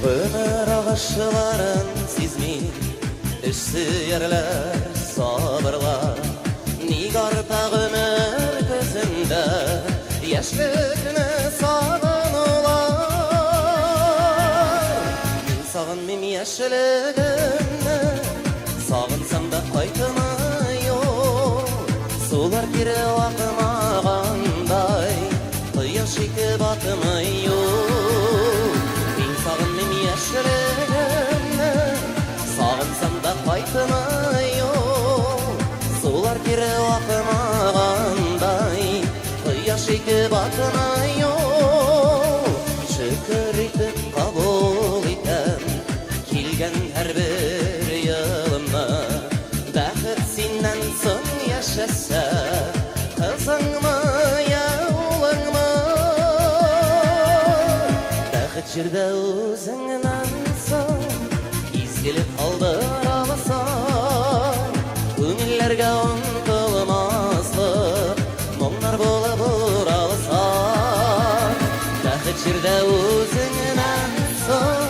Гомер агышларын сизми, Эшсөярләр, сабырлар. Ник арта гомер көзендә Яшьлекне сагынулар? Мин сагынмыйм яшьлегемне, Сагынсам да кайтмый ул. Сулар кире акмагандай, Кояш ике батмый ул. Мин сагынмыйм яшьлегемне, Сагынсам да кайтмый ул. Сулар кире акмагандай, Кояш ике батмый ул. Шөкер итеп кабул итәм Килгән һәрбер елымны. Бәхет синнән соң яшәсә, Кызыңмы я улыңмы? Бәхет җирдә үзеңнән соң, Изгелек калдыра алсаң, Күңелләргә онытылмаслык Моңнар булып уралсаң. Бәхет җирдә үзеңнән соң,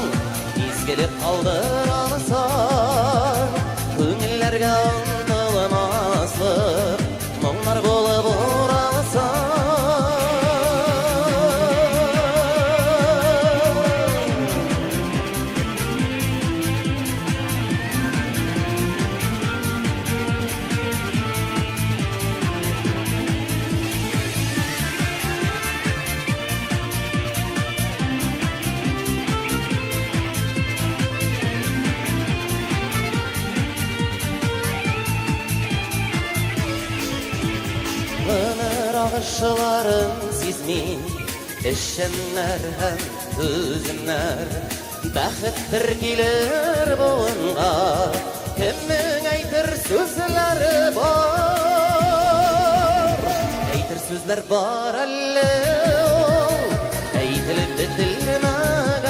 Изгелек калдыра алсаң, Күңелләргә онытылмаслык Моңнар булып уралсаң. Гомер агышларын сизми Эшчәннәр һәм түземнәр. Бәхеттер килер буынга, Кемнең әйтер сүзләре бар? Әйтер сүзләр бар әле ул, Әйтелеп бетелмәгән.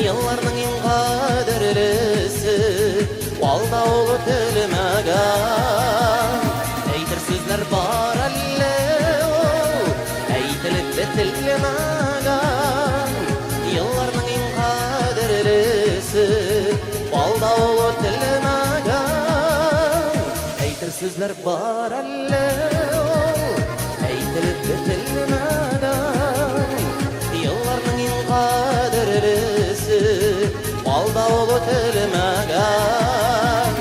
Елларның иң кадерлесе, Алда ул үтелмәгән. Әйтер сүзләр бар әле ул, Әйтелеп бетелмәгән. Елларның иң кадерлесе, Алда ул үтелмәгән. Әйтер сүзләр бар әле ул, Әйтелеп бетелмәгән. Елларның иң кадерлесе, Алда ул үтелмәгән.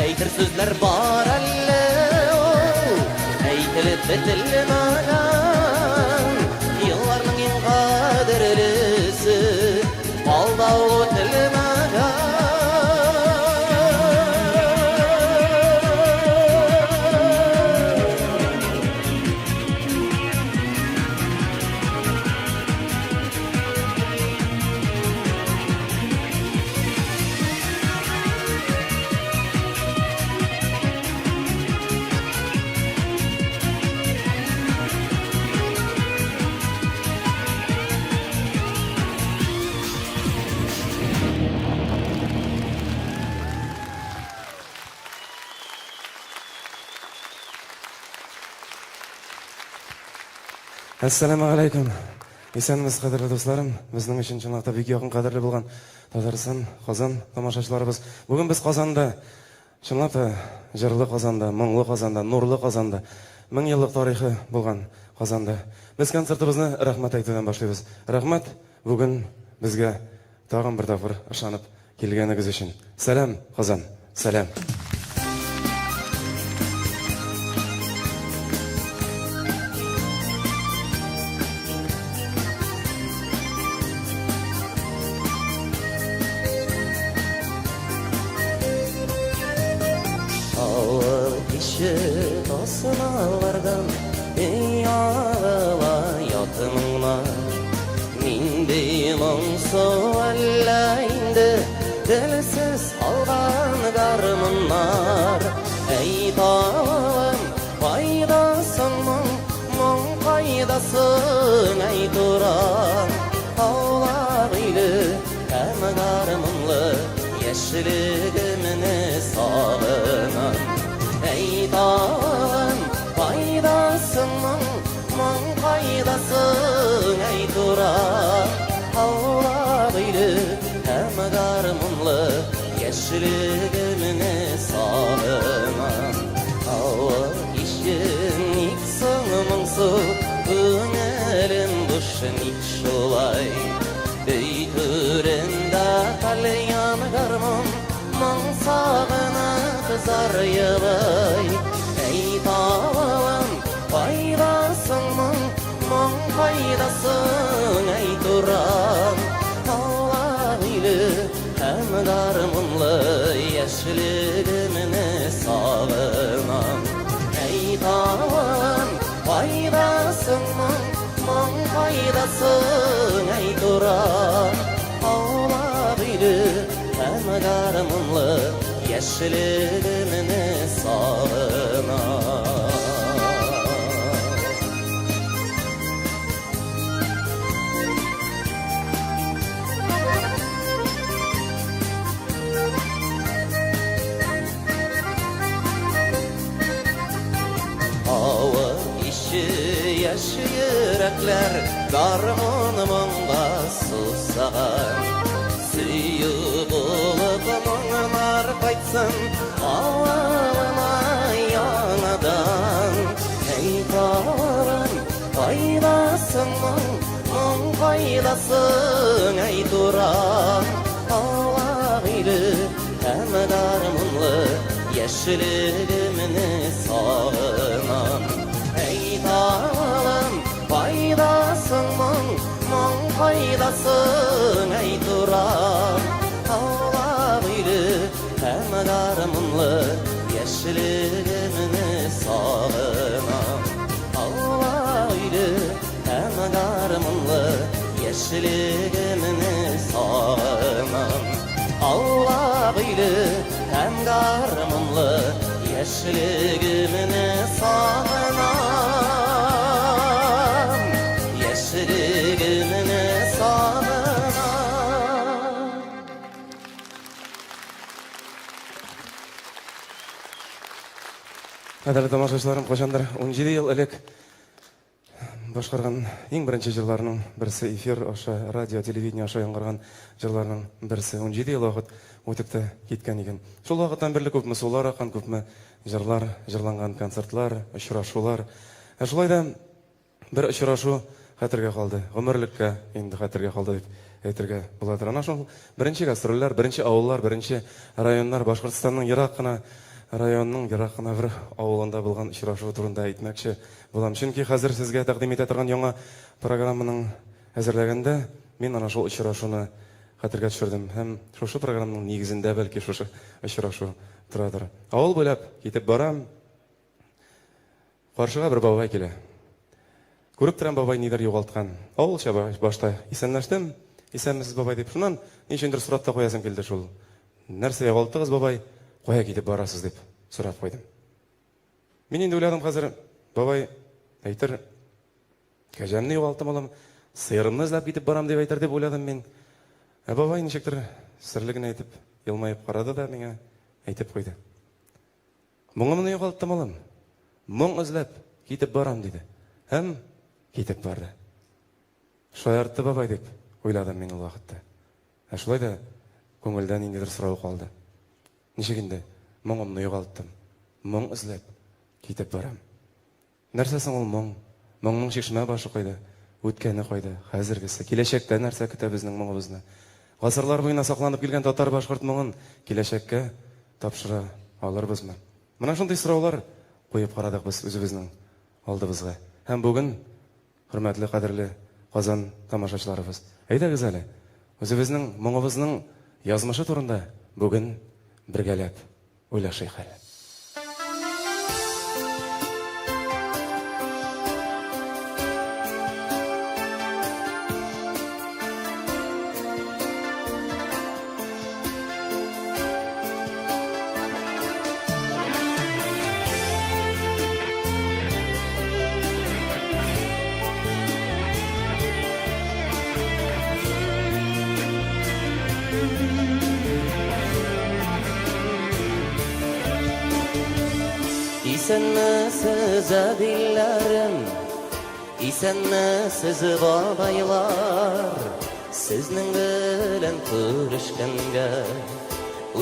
Әйтер сүзләр бар әле ул, Әйтелеп бетелмәгән. Елларның иң кадерлесе, Алда ул үтелмәгән. Әссәламегаләйкүм. Исәнмесез, кадерле дусларым. Безнең өчен чынлап та бик якын, кадерле булган Татарстан, Казан тамашачыларыбыз. Бүген без Казанда, чынлап та җырлы Казанда, моңлы Казанда, нурлы Казанда, мең еллык тарихы булган Казанда. Без концертыбызны рәхмәт әйтүдән башлыйбыз. Рәхмәт бүген безгә тагын бер тапкыр ышанып килгәнегез өчен. Сәлам, Казан! Сәлам! Авыл киче тасмалардан Өй агыла ят моңнар. Нинди моңсу әллә инде Телсез калган гармуннар. Әй, балам, кайда соң моң, Моң кайда соң, әй, туран? Аулак өйле һәм гармунлы Яшьлегемне сагынам. Әй, балам, кайда. зар елый. Әй, тавым, кайдасың, моң, моң кайда соң, әй, туран? Аулак өйле һәм гармунлы яшьлегемне сагынам. Әй, тавым, кайдасың, моң, моң кайда соң, әй, туран? Аулак өйле һәм гармунлы яшьлегемне сагынам. Авыл ише яшь йөрәкләр гармун моңга сусаган. Сөю булып моңнар кайтсын авылыма яңадан. Әй, тавым, кайдасың, моң, моң кайдасың, әй, туран? Аулак өйле һәм гармунлы яшьлегемне сагынам. Әй, тавым, кайдасың, моң, моң кайдасың, әй, туран? Аулак өйле һәм гармунлы яшьлегемне сагынам. Аулак өйле һәм гармунлы яшьлегемне сагынам. Аулак өйле һәм гармунлы яшьлегемне сагынам. Яшьлегемне сагынам. Кадерле тамашачыларым, кайчандыр 17 ел элек башкарган иң беренче җырларның берсе, эфир аша, радио, телевидение аша яңгыраган җырларның берсе. 17 ел вакыт үтеп тә киткән икән. Шул вакыттан бирле күпме сулар аккан, күпме җырлар җырланган, концертлар, очрашулар. Ә шулай да бер очрашу хәтергә калды. Гомерлеккә инде хәтергә калды дип әйтергә буладыр. Ана шул беренче гастрольләр, беренче авыллар, беренче районнар, Башкортстанның ерак кына районының ерак кына бер авылында булган очрашу турында әйтмәкче булам. Чөнки хәзер сезгә тәкъдим итә торган яңа программаның әзерләгәндә мин ана шул очрашуны хәтергә төшердем. Һәм шушы программаның нигезендә бәлки шушы очрашу торадыр. Авыл буйлап китеп барам. Каршыга бер бабай килә. Күреп торам, бабай нидер югалткан. Авылча башта исәнләштем. Исәнмесез, бабай, дип. Шуннан ни өчендер сорап та куясым килде шул. Нәрсә югалттыгыз, бабай? Кая китеп барасыз, дип сорап куйдым. Мин инде уйладым, хәзер бабай әйтер, кәҗәмне югалттым, улым, сыерымны эзләп китеп барам, дип әйтер дип уйладым мин. Ә бабай ничектер серле генә итеп елмаеп карады да миңа әйтеп куйды. Моңымны югалттым, улым. Моң эзләп китеп барам, диде. Һәм китеп барды. Шаяртты бабай дип уйладым мин ул вакытта. Ә шулай да күңелдә ниндидер сорау калды. Ничек инде моңымны югалттым, моң эзләп китеп барам? Нәрсә соң ул моң? Моңның чишмә башы кайда? Үткәне кайда? Хәзергесе? Киләчәктә нәрсә көтә безнең моңыбызны? Гасырлар буена сакланып килгән татар-башкорт моңын киләчәккә тапшыра алырбызмы? Менә шундый сораулар куеп карадык без үзебезнең алдыбызга. Һәм бүген, хөрмәтле, кадерле Казан тамашачыларыбыз, әйдәгез әле, үзебезнең моңыбызның язмышы турында бүген бергәләп уйлашыйк әле. Исәнмесез, әбиләрем, исәнмесез, бабайлар. Сезнең белән күрешкәнгә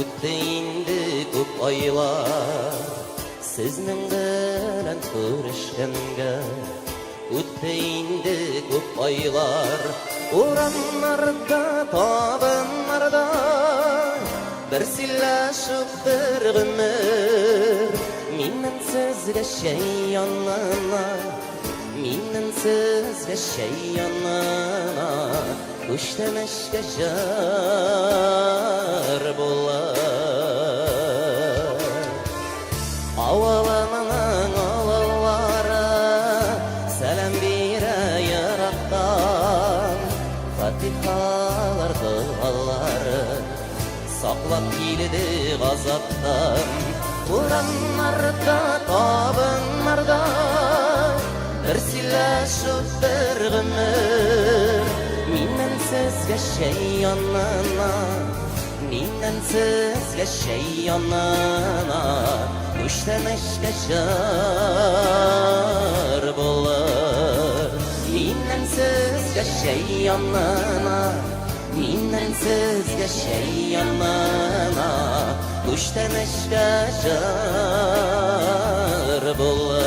үтте инде күп айлар. Сезнең белән күрешкәнгә үтте инде күп айлар. Урамнарда, табыннарда бер сөйләшеп бер гомер. сезгә чәй янына, миннән сезгә чәй янына, күчтәнәчкә җыр булыр. Авылымның олылары сәлам бирә ерактан, фатихалар, догалары саклап килде газаптан. Урамнарда, табыннарда бер сөйләшү, бер гомер. Миннән сезгә чәй янына, миннән сезгә чәй янына, күчтәнәчкә җыр булыр. Миннән сезгә чәй янына, миннән сезгә чәй янына, күчтәнәчкә җыр булыр.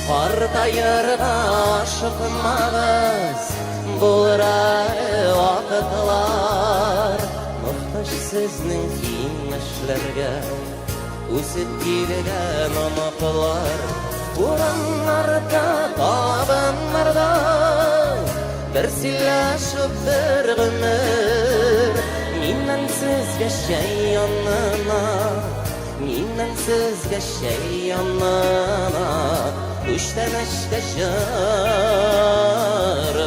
Картаерга ашыкмагыз, булыр әле вакытлар. Мохтаҗ сезнең киңәшләргә, үсеп килгән оныклар. Урамнарда, табыннарда бер сөйләшеп бер гомер. Миннән сезгә чәй янына, миннән сезгә чәй янына, күчтәнәчкә җыр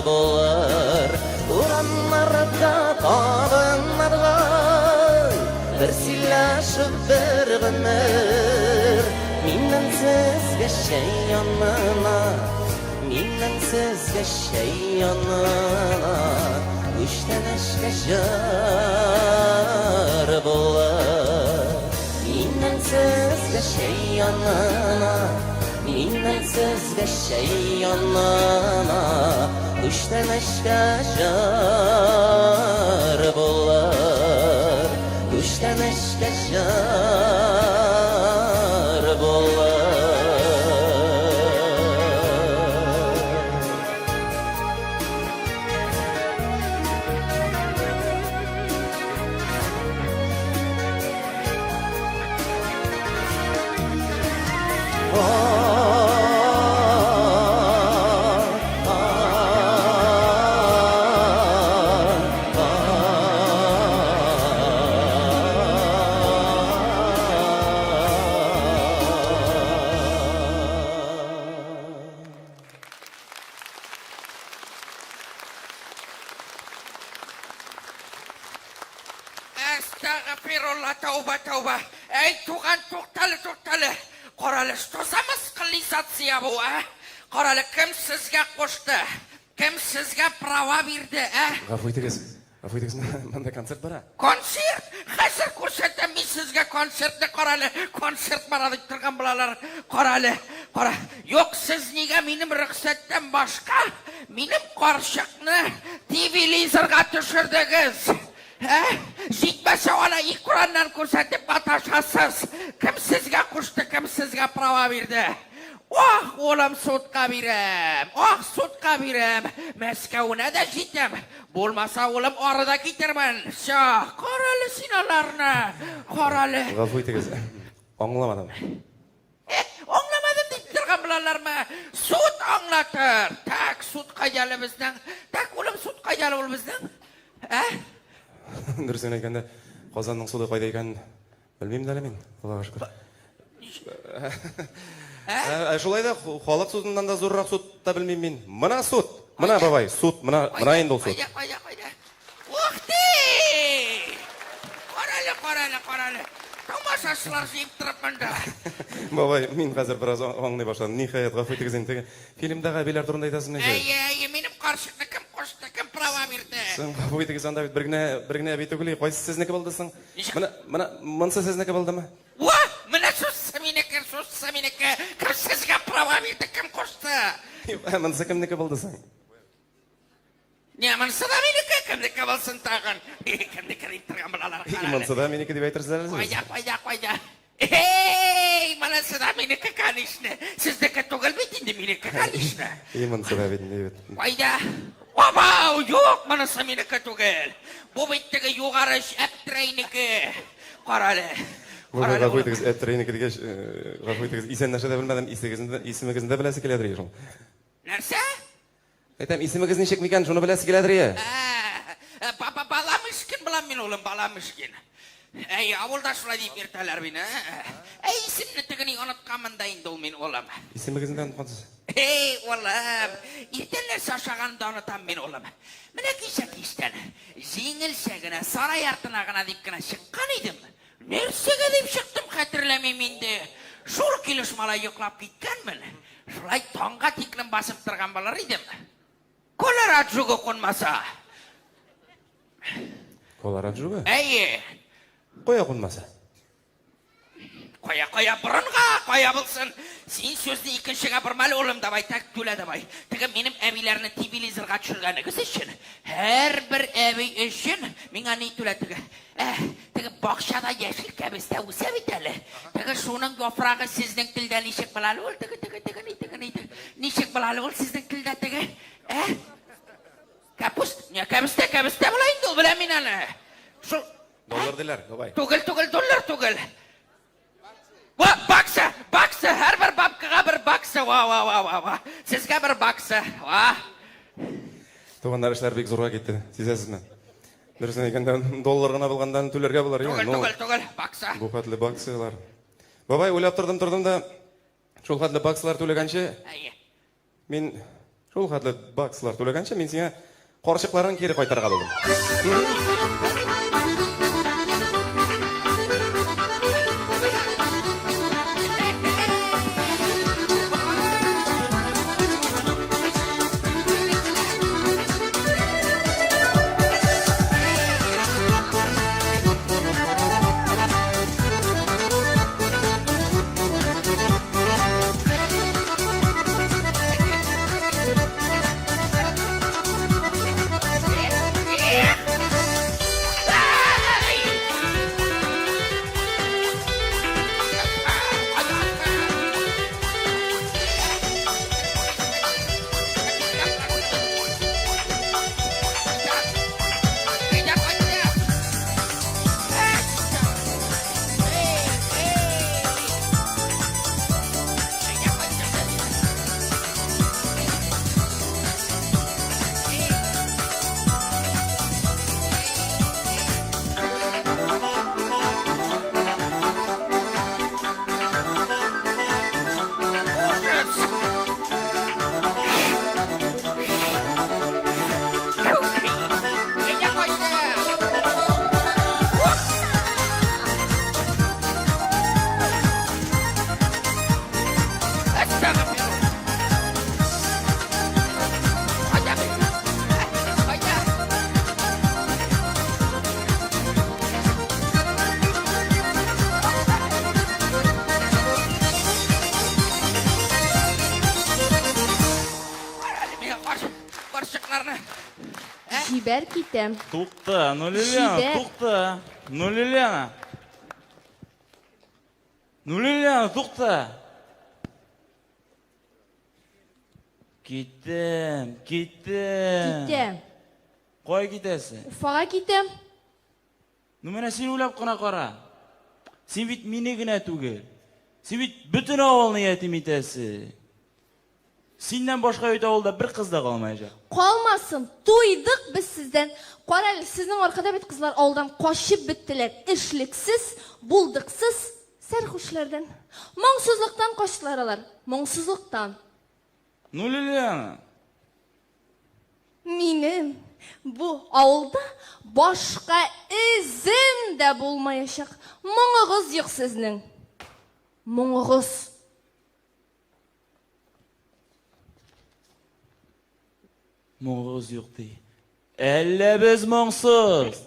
булыр. Урамнарда, табыннарда бер сөйләшеп бер гомер. Миннән сезгә чәй янына, миннән сезгә чәй янына, күчтәнәчкә җыр булыр. Миннән сезгә чәй янына, миннән сезгә чәй янына, күчтәнәчкә җыр булыр. Күчтәнәчкә җыр булыр. Әстәгъфирулла, тәүбә, тәүбә. Әй, туган, туктале, туктале. Карале, что за мыскыллизация бу, ә? Карале, кем сезгә кушты? Кем сезгә права бирде, ә? Гафу итегез, гафу итегез, монда концерт бара. Концерт! Хәзер күрсәтәм мин сезгә концертны, карале, концерт бара дип торган булалар. Карале, кара. Юк, сез нигә минем рөхсәттән башка минем карчыкны телевизорга төшердегез? Ә? Җитмәсә аны экраннан күрсәтеп маташасыз. Кем сезгә кушты, кем сезгә права бирде? Ах, улым, судка бирәм. Ах, судка бирәм. Мәскәүенә дә җитәм. Булмаса, улым, ары да китермен. Всё, карале син аларны. Карале. Гафу итегез, аңламадым. Аңламадым дип торган булалармы? Суд аңлатыр. Так, суд кайда әле безнең? Так, улым, суд кайда әле ул безнең? Ә? Дөресен әйткәндә, Казанның суды кайда икәнен белмим дә әле мин, Аллага шөкер. Ә? Шулай да халык судыннан да зуррак суд та белмим мин. Мына суд! Мына, бабай, суд, мына, мына инде ул суд. Кайда, кайда, кайда? Ух ты! Карале, карале, карале. Тамашачылар җыеп торып монда. Бабай, мин хәзер бераз аңлый башладым. Ниһаять, гафу итегез инде. Теге фильмдагы әбиләр турында әйтәсезме ничек? Әйе, әйе, минем карчыкны кем кушты, кем права бирде? Соң, гафу итегез, анда бит бер генә, бер генә әби түгел. Кайсы сезнеке булды соң? Ничек? Менә, менә монысы сезнеке булдымы? Уа, менә сүз. Юк, ә монысы кемнеке булды соң? Не, монысы да минеке, кемнеке булсын тагын? Кемнеке дип торган булалар. Монысы да минеке дип әйтерсез әле сез. Кайда, кайда, кайда? Эй, монысы да минеке, конечно. Сезнеке түгел бит инде, минеке, конечно. И монысы да бит, бит. Кайда? Абау, юк, монысы минеке түгел. Бу бит теге югары Әптерәйнеке. Кара әле. Бу гафу итегез, Әптерәйнеке дигәч, гафу итегез, исән нәрсә дә белмәдем, исегезне, исемегезне дә беләсе киләдер шул. Нәрсә? Әйтәм, исемегез ничек микән, шуны беләсе киләдер я. Ә, Баламышкин булам мин, улым, Баламышкин. Әй, авылда шулай дип йөртәләр мине. Әй, исемне тегени онытканмын да инде ул мин, улым. Исемегезне дә оныткансыз. Эй, улым, иртән нәрсә ашаганымды онытам мин, улым. Менә кичә кичтән җиңелчә генә сарай артына гына дип кенә чыккан идем. Нәрсәгә дип чыктым, хәтерләмим инде. Шул килеш малай йоклап киткәнмен. Шулай таңга тиклем басып торган булыр идем. Колорад жугы кунмаса. Колорад жугы? Әйе. Кая кунмаса? Кая, кая, борынга, кая булсын. Син сүзне икенчегә борма әле, улым, давай, так, түлә, давай. Теге минем әбиләрне телевизорга төшергәнегез өчен, һәрбер әби өчен миңа ни түлә теге. Ә, теге бакчада яшел кәбестә үсә бит әле. Теге шуның яфрагы сезнең телдә ничек була әле ул? Теге, теге, теге, ни, теге, ни, теге. Ничек була әле ул сезнең телдә теге? Ә? Капуст, не, кәбестә, кәбестә була инде ул, беләм мин аны. Шул Доллар диләр, бабай. Түгел, түгел, доллар түгел. Ва, бакса, бакса, һәрбер бабкага бер бакса, ва, ва, ва, ва, ва. Сезгә бер бакса, ва. Туганнар, эшләр бик зурга китте, сизәсезме? Дөресен әйткәндә, доллар гына булгандан түләргә булыр, Түгел, түгел, түгел, бакса. Бу хәтле баксалар. Бабай, уйлап тордым, тордым да, шул хәтле баксалар түләгәнче, Әйе. Мин шул хәтле бакслар түләгәнче, мин сиңа карчыкларын кире кайтарырга булдым. Карчыкларны. Җибәр китәм. Тукта, ну Лилиана, Җибәр. тукта. Ну Лилиана. Ну Лилиана, тукта. Киттем, киттем. Китәм. Кая китәсең? Уфага китәм. Ну менә син уйлап кына кара. Син бит мине генә түгел. Син бит бөтен авылны ятим итәсең. Синнән башка бит авылда бер кыз да калмаячак. Калмасын, туйдык без сездән. Кара әле, сезнең аркада бит кызлар авылдан качып беттеләр. Эшлексез, булдыксыз, сәрхушләрдән. Моңсызлыктан качтылар алар. Моңсызлыктан. Ну, Лилиана. Минем бу авылда башка эзем дә булмаячак. Моңыгыз юк сезнең. Моңыгыз. Моңыгыз юк ди. Әллә без моңсыз?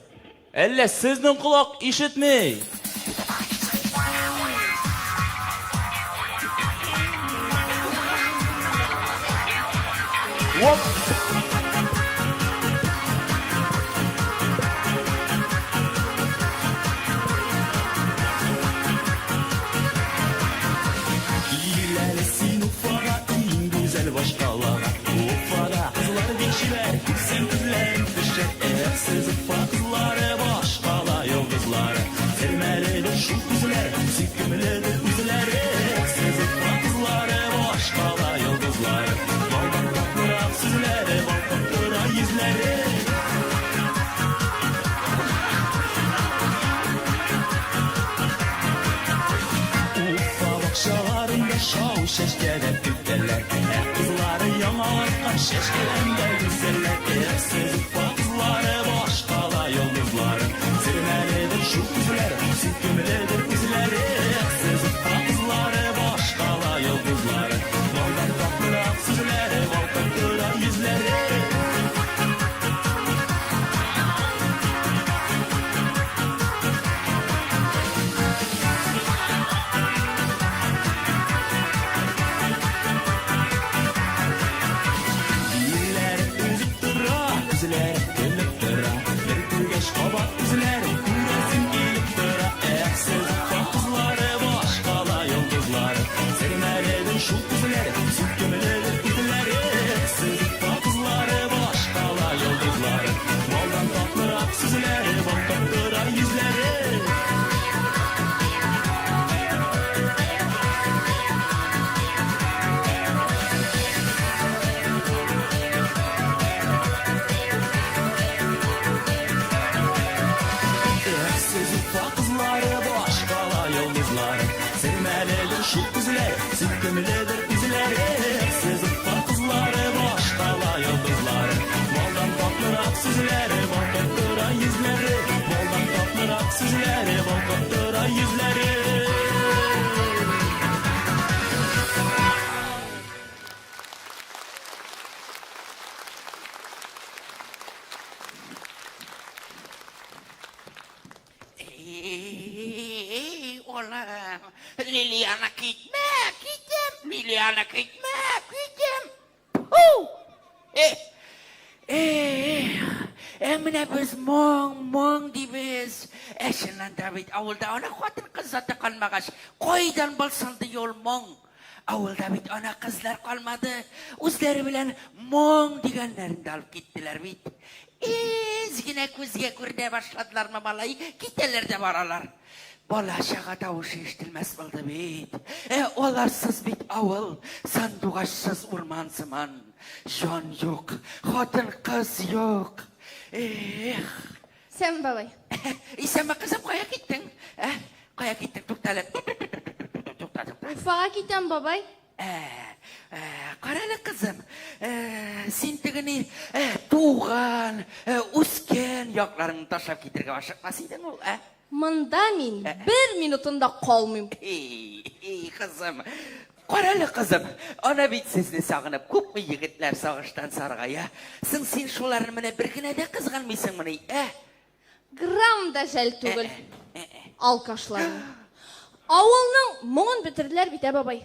Әллә сезнең колак ишетми? Оп! Кил әле син Уфага, иң гүзәл башкалага. Уфада кызлар бик чибәр, күрсәң күзләрең төшәр. Эх, сез Уфа кызлары, башкала йолдызлары. Сөрмәледер шул күзләр, сөйкемледер үзләре. Эх, сез Уфа кызлары, башкала йолдызлары. Балдан татлырак сүзләре, балкып тора йөзләре. Уфа бакчаларында шау чәчкәләр көтәләр. Ә кызлары яңа аткан чәчкәләр дә гүзәлләр. Эх, сез Уфа кызлары, башкала йолдызлары. Сөрмәледер шул күзләр, сөйкемледер үзләре. Эх, сез Уфа кызлары, башкала йолдызлары. Балдан татлырак сүзләре, балкып тора йөзләре. Билләре өзеп тора, күзләре көлеп тора. Бер күргәч кабат үзләре күрәсең килеп тора. Эх, сез Уфа кызлары, башкала йолдызлары. Сөрмәледер шул күзләре, сөйкемледер үзләре. Эх, сез Уфа кызлары, башкала йолдызлары. Балдан татлырак сүзләре, балкып тора йөзләре. Эх, сез Уфа кызлары, башкала йолдызлары. Сөрмәледер шул күзләр, сөйкемледер үзләре. Эх, сез Уфа кызлары, башкала йолдызлары. Балдан татлырак сүзләре, балкып тора йөзләре. Балдан татлырак сүзләре, балкып тора йөзләре. Эй, улым, Лилиана китмә, китәм, Лилиана китмә, китәм. Фу! Э, э, э, менә без моң, моң дибез. Ә чыннан да бит авылда ана хатын-кыз заты калмагач, кайдан булсын ди ул моң? Авылда бит ана кызлар калмады. Үзләре белән моң дигәннәрен дә алып киттеләр бит. Әз генә күзгә күренә башладылармы малай, китәләр дә баралар. Бала-чага тавышы ишетелмәс булды бит. Ә аларсыз бит авыл, сандугачсыз урман сыман. Җан юк, хатын-кыз юк. Эх. Сәм бабай. Исәнме, кызым, кая киттең? Ә? Кая киттең? Тукта әле. Тукта, тукта. Уфага китәм, бабай. Ә, ә, карале, кызым, ә, син теге ни, ә, туган, ә, үскән якларыңны ташлап китергә ашыкмас идең ул, ә? Монда мин бер минутын да калмыйм. Эй, эй, кызым, карале, кызым, ана бит сезне сагынып күпме егетләр сагыштан саргая. Соң син шуларны менә бер генә дә кызганмыйсыңмыни, ә? Грамм да жәл түгел. Алкашларны. Авылның моңын бетерделәр бит, ә, бабай?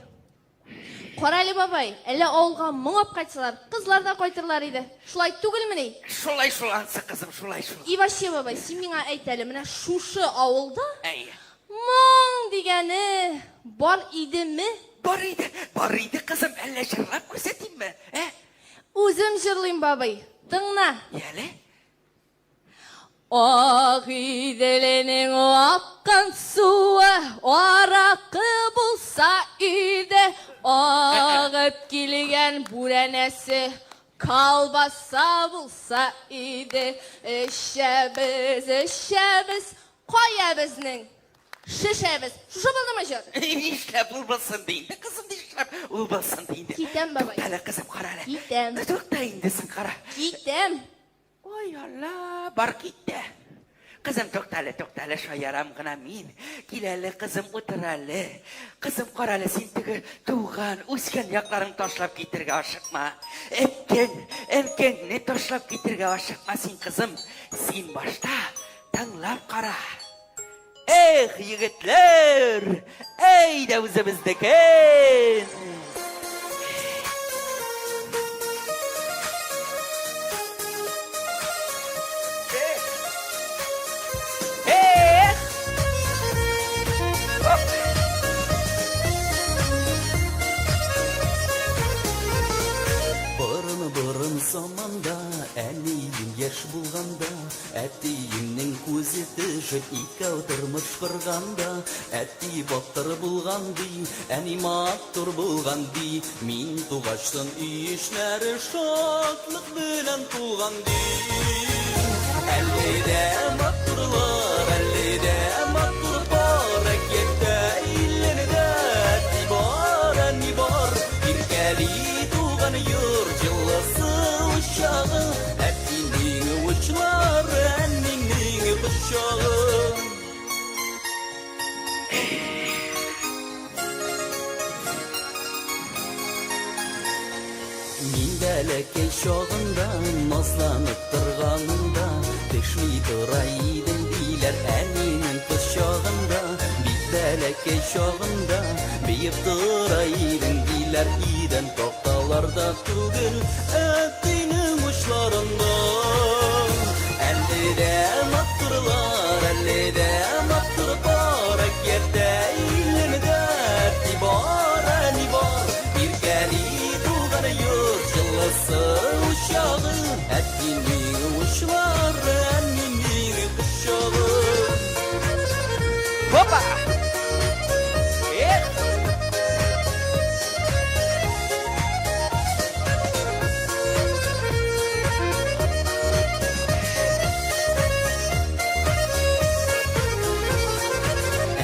Карале, бабай, әллә авылга моң алып кайтсалар, кызлар да кайтырлар иде. Шулай түгелмени? Шулай шул ансы, кызым, шулай шул. И вообще, бабай, син миңа әйт әле, менә шушы авылда Әйе. моң дигәне бар идеме? Бар иде, бар иде, кызым, әллә җырлап күрсәтимме, ә? Үзем җырлыйм, бабай. Тыңла. Яле. Агыйделенең аккан суы аракы булса иде, агып килгән бүрәнәсе колбаса булса иде. Эчәбез, эчәбез, кая безнең шешәбез? Шушы булдымы җыр? Нишләп ул булсын ди инде, кызым, нишләп ул булсын ди инде. Китәм, бабай. Тукта әле, кызым, кара әле. Китәм. Тукта инде син, кара. Китәм. Ой, Алла, бар китте. Кызым, тукта әле, тукта әле, шаярам гына мин. Кил әле, кызым, утыр әле. Кызым, кара әле, син теге туган, үскән якларың ташлап китергә ашыкма. Әткәң, әнкәңне ташлап китергә ашыкма син, кызым. Син башта тыңлап кара. Эх, егетләр, әйдә үзебезнекен! Кавышып икәү тормыш корганда, Әти батыр булган ди, әни матур булган ди. Мин тугачтын өй эчләре шатлык белән тулган ди. Әле дә матурлар, әле дә матур пар, әкияттә илләрдә әти бар, әни бар. Иркәли туган йорт җылысы учагы, әтинең учлары, әнинең кочагы. Мин бәләкәй чагында, назланып торганында, төшми тора идем диләр әнинең кочагында. Бик бәләкәй чагында, биеп тора идең диләр, идән такталарда түгел, әтинең учларында. Әле дә матурлар, әле дә матур пар, әкияттә илендә әти бар, әни бар. Иркәли туган йорт җылысы учагы, әтинең учлары, әнинең кочагы. Опа! Эх!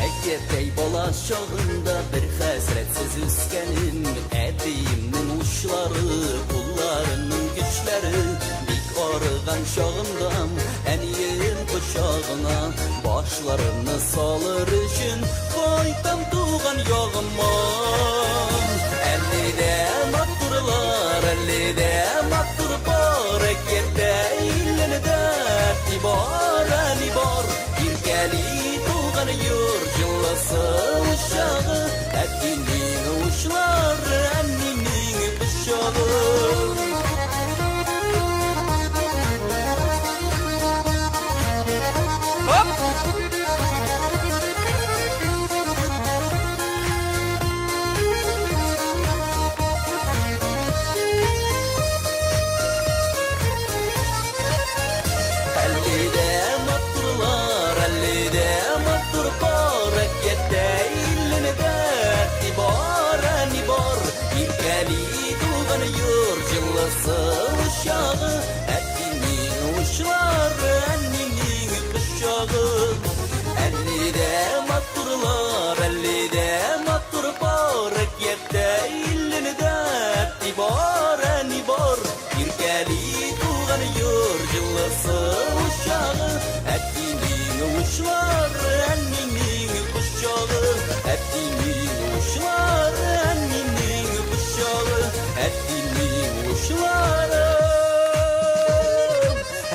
Әкияттәй бала чагында бер хәсрәтсез үскәнем, әтиемнең учлары, кулларының көчләре, бик арыган чагымда әнием кочагына башларымны салыр өчен кайтам туган ягыма. Әле дә матурлар, әле дә матур пар, әкияттә илендә әти бар, әни бар. Иркәли туган йорт җылысы учагы, әтинең учлары, әнинең кочагы. Оп! Әле дә матурлар, әле дә матур пар, әкияттә илендә әти бар, әни бар. Иркәли туган йорт җылысы учагы, әтинең учлары, әнинең кочагы. Әле дә матурлар, әле дә матур пар, әкияттә илендә әти бар, әни бар. Иркәли туган йорт җылысы учагы, әтинең учлары, әнинең кочагы. Әтинең учлары, әнинең кочагы, әтинең учлары,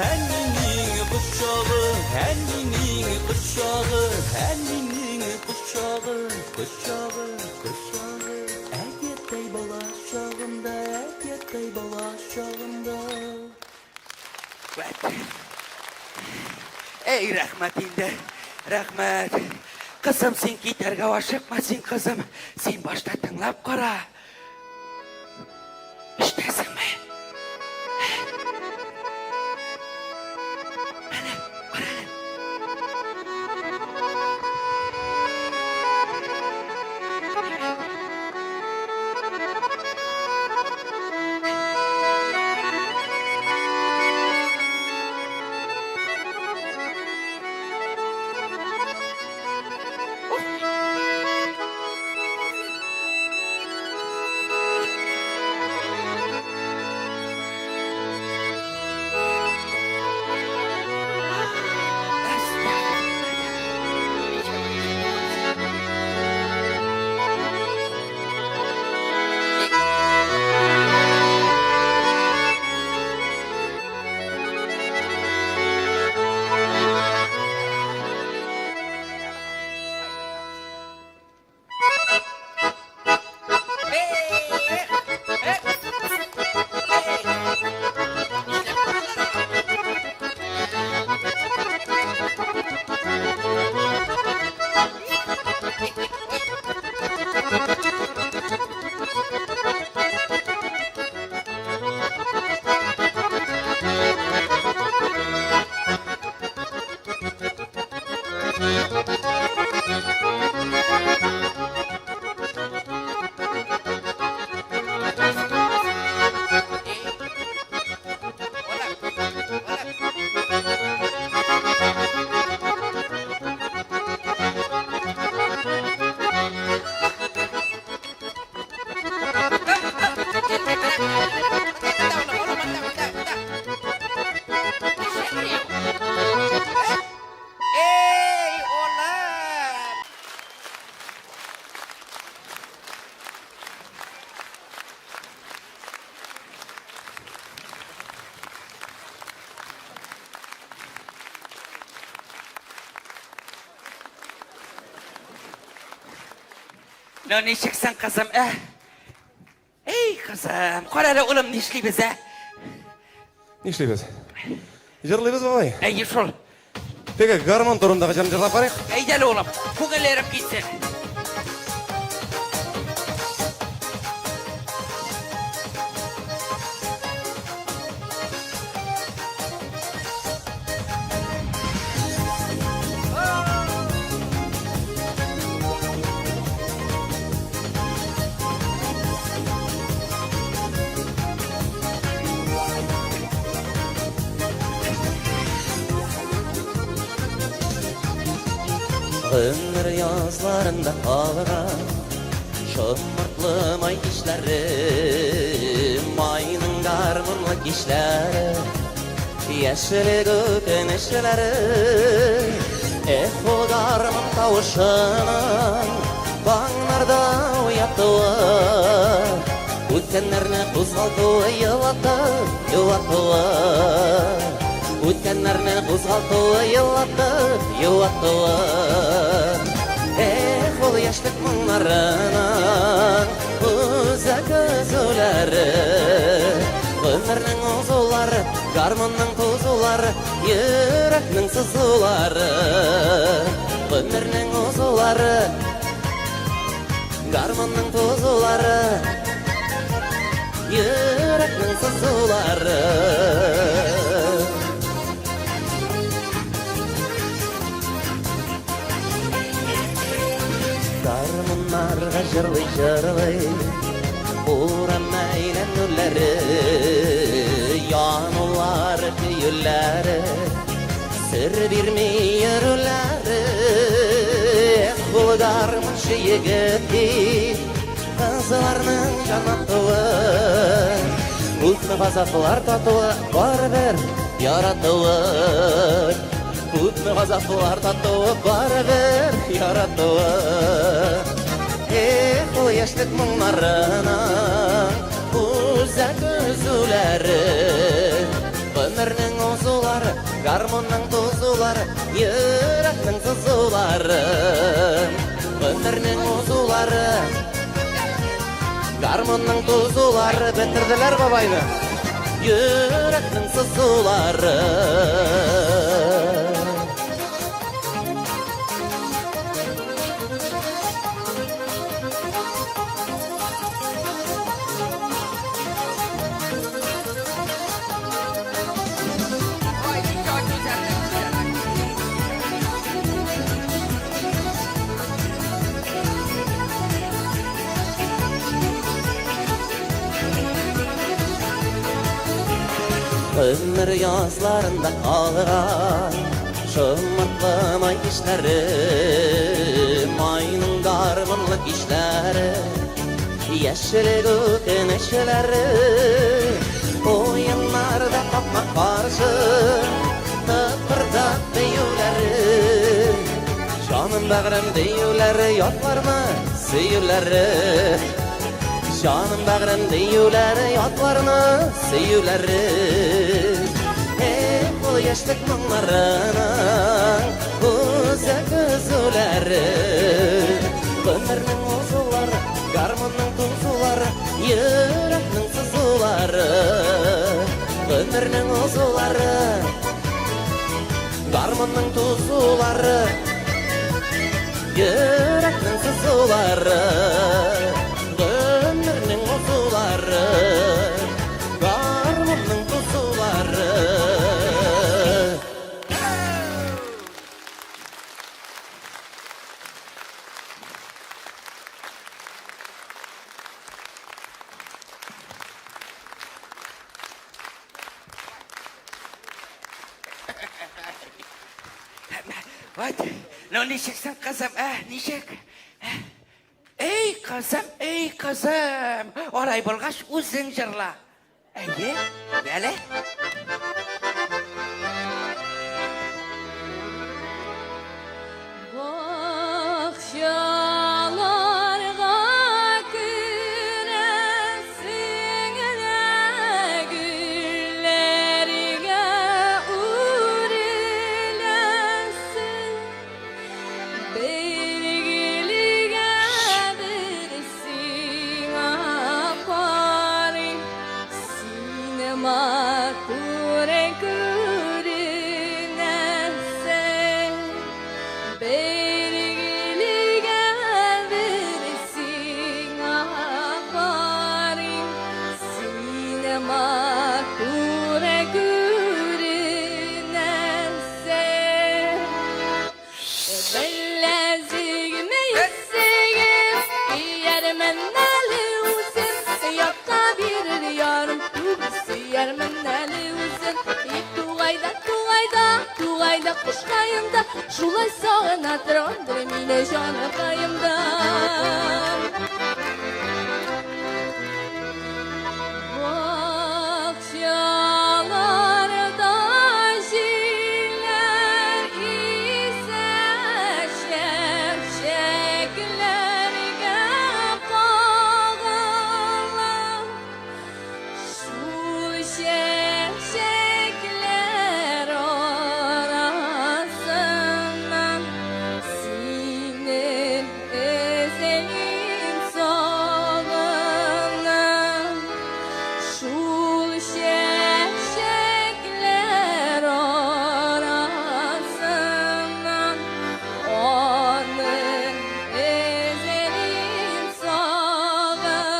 әнинең кочагы, әнинең кочагы, әнинең кочагы, кочагы, кочагы. Әкияттәй бала чагымда, әкияттәй бала чагымда. Вәт. Эй, рәхмәт инде. Рәхмәт. Кызым, син китәргә ашыкма син, кызым. Син башта тыңлап кара. Ишетәсеңме? Әнә, кара әле. Ну, ничексең, кызым, ә? Эй, кызым, кара әле, улым, нишлибез, ә? Нишлибез? Җырлыйбыз, бабай. Әйе шул. Теге гармон турындагы җырны җырлап карыйк. Әйдә әле, улым, күңелләрем китсен. Гомер язларында калган Шомыртлы май кичләре, Майның гармунлы кичләре, Яшьлек үкенечләре. Эх, ул гармун тавышының Таңнарда уятуы, Үткәннәрне кузгалтуы, Елатып, юатуы. Үткәннәрне кузгалтуы, Елатып, юатуы. Эх, ул яшьлек моңнарының Үзәк өзүләре, Гомернең узулары, Гармунның тузулары, Йөрәкнең сызулары. Гомернең узулары, Гармунның тузулары, Йөрәкнең сызулары. Гармуннарга җырлый җырлый Урам әйләнүләре, Янулары, көюләре, Сер бирми йөрүләре. Эх, ул гармунчы егет, Кызларның җанатуы, Күпме газаплар татуы, Барыбер яратуы. Күпме газаплар татуы, Барыбер яратуы. Эх, ул яшьлек моңнарының Үзәк өзүләре, Гомернең узулары, Гармунның тузулары, Йөрәкнең сызулары. Гомернең узулары, Гармунның тузулары. Бетерделәр бабайны. Йөрәкнең сызулары. Ай, ничек гүзәл. Гомер язларында калган Шомыртлы май кичләре, Майның гармунлы кичләре, Яшьлек үкенечләре. Уеннарда капма-каршы Тыпырдап биюләре, Җаным бәгърем диюләре, Ятларны сөюләре. Җаным бәгърем диюләре, Ятларны сөюләре. Эх, ул яшьлек моңнарының Үзәк өзүләре, Гомернең узулары, Гармунның тузулары, Йөрәкнең сызулары. Гомернең узулары, Гармунның тузулары, Йөрәкнең сызулары. Гомернең узулары, Гармунның тузулары. Вот, ну ничексең, кызым, ә, ничек? Эй, кызым, эй, кызым, алай булгач үзең җырла. Әйе, әле. Бакчаларга керәсең дә, гөлләргә үреләсең. Бер гөлгә бер кушкаем да, шулай сагына торгандыр мине җаныкаем да. Бакчаларда җилләр исә, чәчәкләргә кагыла. Шул чәчәкләр арасыннан сине эзлим, сагынам. Шул чәчәкләр арасыннан аны эзлим, сагынам.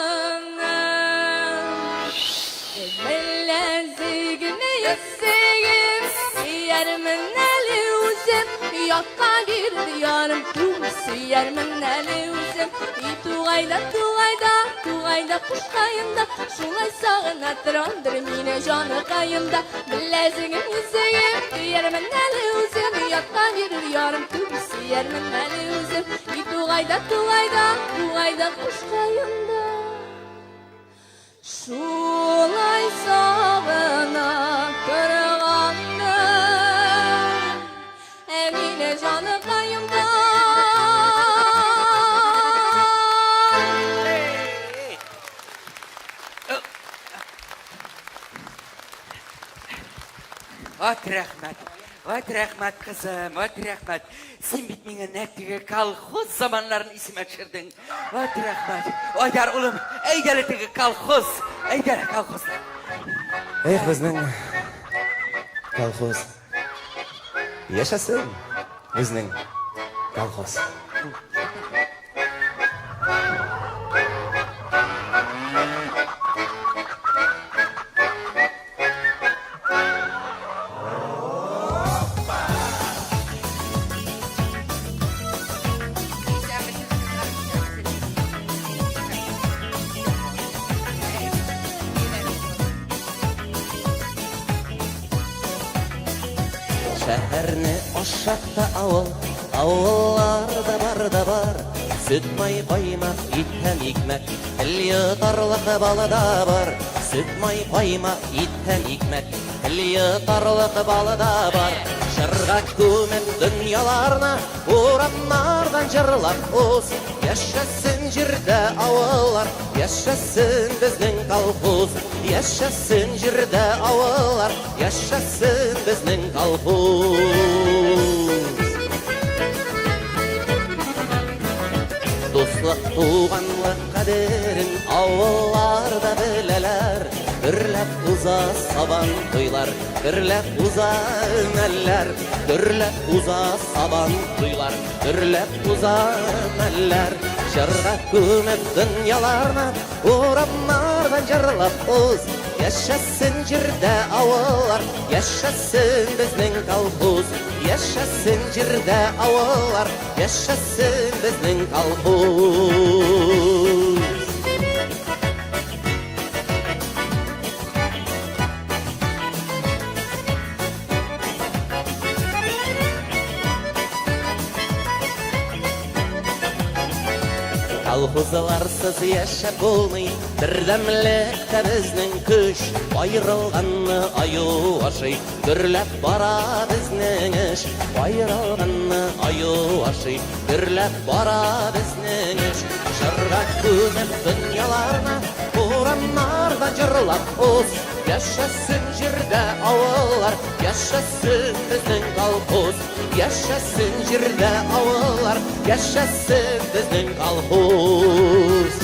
Беләзегемне, йөзегем, сөярмен әле үзем, Ятка бирде ярым, сөярмен әле үзем. И тугайда, тугайда, тугайда, кушкаем да, шулай сагына торгандыр мине җаныкаем да. Беләзегем, йөзегем, сөярмен әле үзем, Ятка бирде ярым, сөярмен әле үзем. И тугайда, тугайда, тугайда, кушкаем да, шулай сагына торгандыр мине җаныкаем да. Вот рәхмәт, вот рәхмәт, кызым, вот рәхмәт. Син бит миңа нәкъ теге колхоз заманнарын исемә төшердең. Вот рәхмәт. Айдар, улым, әйдә әле теге колхоз, әйдә әле колхозда. Эх, безнең колхоз. Яшәсен безнең колхоз. Шәһәрне ашатты авыл, авылларда бар да бар. Сөт, май, каймак, ит һәм икмәк, тел йотарлык балы да бар. Сөт, май, каймак, ит һәм икмәк, тел йотарлык балы да бар. Җырга күмеп дөньяларны, урамнардан җырлап уз. Яшәсен җирдә авыллар, яшәсен безнең колхоз. Яшәсен җирдә авыллар, яшәсен безнең колхоз. Дуслык, туганлык кадерен авылларда беләләр. Гөрләп уза сабан туйлар, гөрләп уза өмәләр, гөрләп уза сабан туйлар, гөрләп уза өмәләр. Җырга күмеп дөньяларны, урамнардан җырлап уз. Яшәсен җирдә авыллар, яшәсен безнең колхоз. Яшәсен җирдә авыллар, яшәсен безнең колхоз. Колхозларсыз яшәп булмый, бердәмлектә безнең көч. Аерылганны аю ашый, гөрләп бара безнең эш. Аерылганны аю ашый, гөрләп бара безнең эш. Җырга күмеп дөньяларны, урамнарда җырлап уз. Яшәсен җирдә авыллар, яшәсен безнең колхоз. Яшәсен җирдә авыллар, яшәсен безнең колхоз.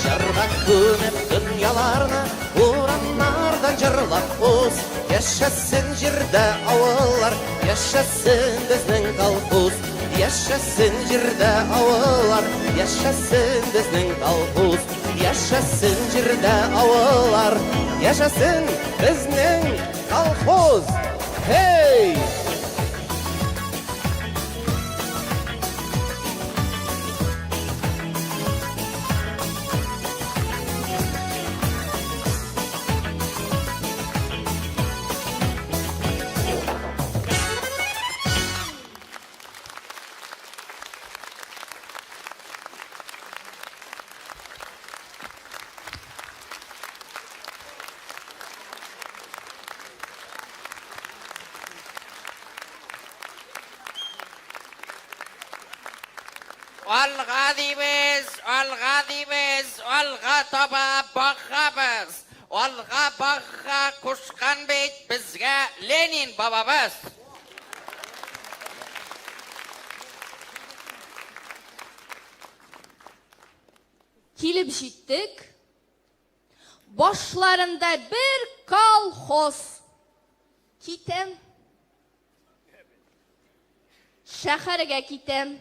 Җырга күмеп дөньяларны, урамнарда җырлап уз. Яшәсен җирдә авыллар, яшәсен безнең колхоз. Яшәсен җирдә авыллар, яшәсен безнең колхоз. Яшәсен җирдә авыллар, яшәсен безнең колхоз. Hey! Алга дибез, алга дибез, алга таба багабыз. Алга багга кушкан бит безгә Ленин бабабыз. Килеп җиттек. Башларында бер колхоз. Китәм. Шәһәргә китәм.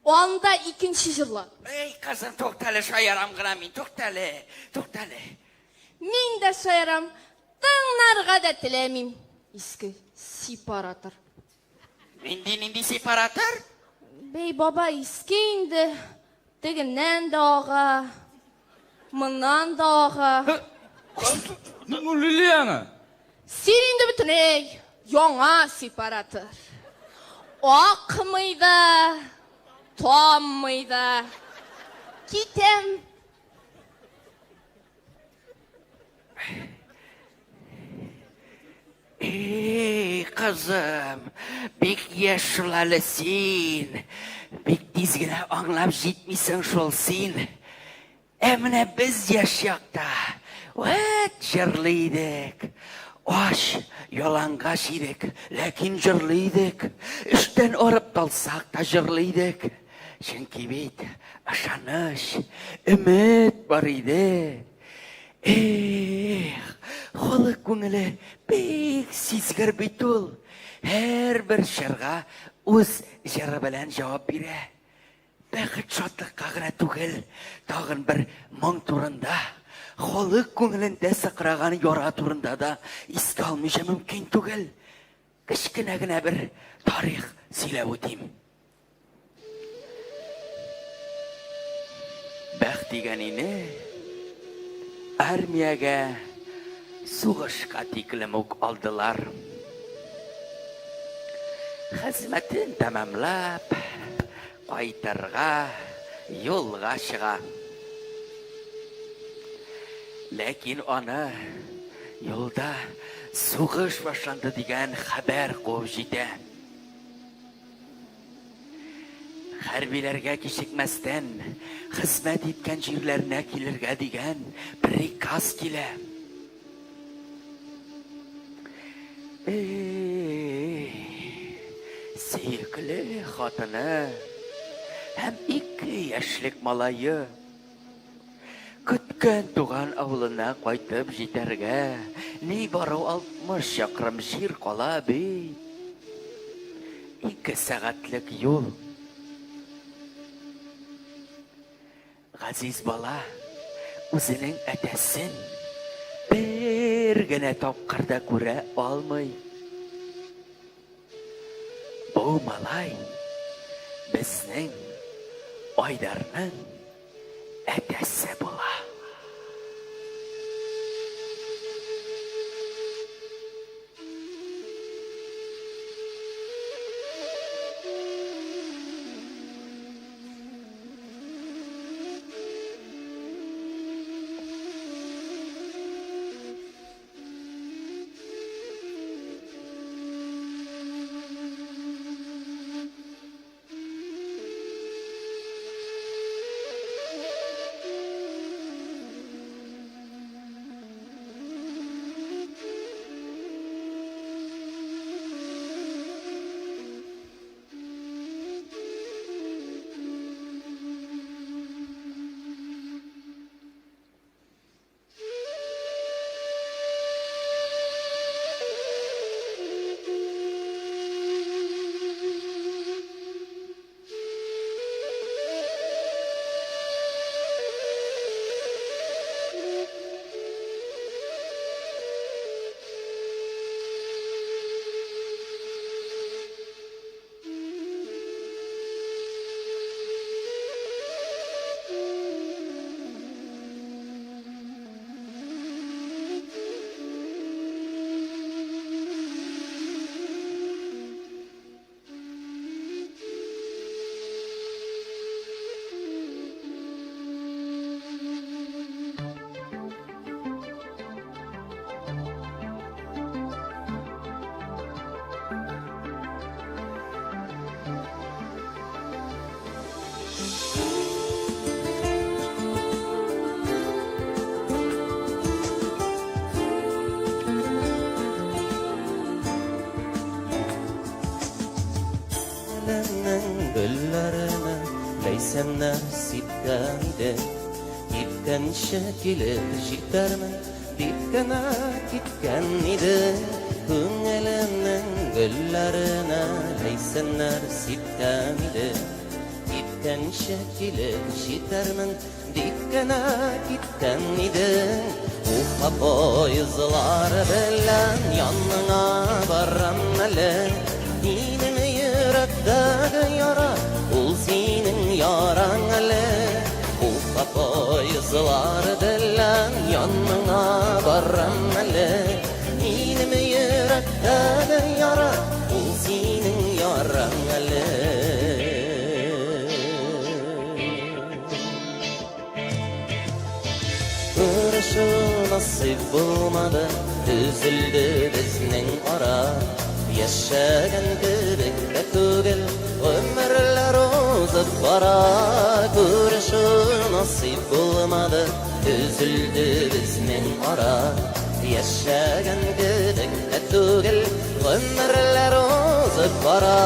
Анда икенче җырлар. Эй, кызым, туктале, шаярам гына мин, туктале, туктале. Мин дә шаярам, тыңнарга да теләмим. Иске сепаратор. Нинди, нинди сепаратор? Бей, баба, иске инде. Тегеннән дә ага, моннан да ага. Ну, Лилиана! Син инде бөтенләй яңа сепаратор. Акмый да, таммый да. Китәм. Эй, кызым, бик яшь шул әле син. Бик тиз генә аңлап җитмисең шул син. Ә менә без яшь чакта, вәт җырлый идек. Ач, ялангач идек, ләкин җырлый идек. Эштән арып талсак та җырлый идек. Чөнки бит ышаныч, өмет бар иде. Эх, халык күңеле бик сизгер бит ул. Һәрбер җырга үз җыры белән җавап бирә. Бәхет шатлыкка гына түгел, тагын бер моң турында, халык күңелендә сыкраган яра турында да искә алмыйча мөмкин түгел. Кечкенә генә бер тарих сөйләп үтим. Бәхт дигәнине армиягә сугышка тиклем үк алдылар. Хезмәтен тәмамлап, кайтырга юлга чыга. Ләкин аны юлда сугыш башланды дигән хәбәр куып җитә. Хәрбиләргә кичекмәстән хезмәт иткән җирләренә килергә дигән приказ килә. Эй, сөекле хатыны һәм ике яшьлек малае Көткән туган авылына кайтып җитәргә нибары 60 чакрым җир кала бит. Ике сәгатьлек юл. Газиз бала үзенең әтәсен бер генә тапкыр да күрә алмый. Бу малай безнең Айдарның әтәсе була. ләйсәннәр сипкән иде. Киткәнче килеп җитәрмен дип кенә киткән иде. Күңелемнең гөлләренә ләйсәннәр сипкән иде. Киткәнче килеп җитәрмен дип кенә киткән иде. Уфа поездлары белән яныңа барам әле. Минем йөрәктәге яра, ул синең яраң әле. Уфа поездлары белән яныңа барам әле. Минем йөрәктәге яра, ул синең яраң әле. Күрешү насыйп булмады, өзелде безнең ара. Яшәгән кебек тә түгел, гомерләр узып бара. Күрешү насыйп булмады, өзелде безнең ара. Яшәгән кебек тә түгел, гомерләр узып бара.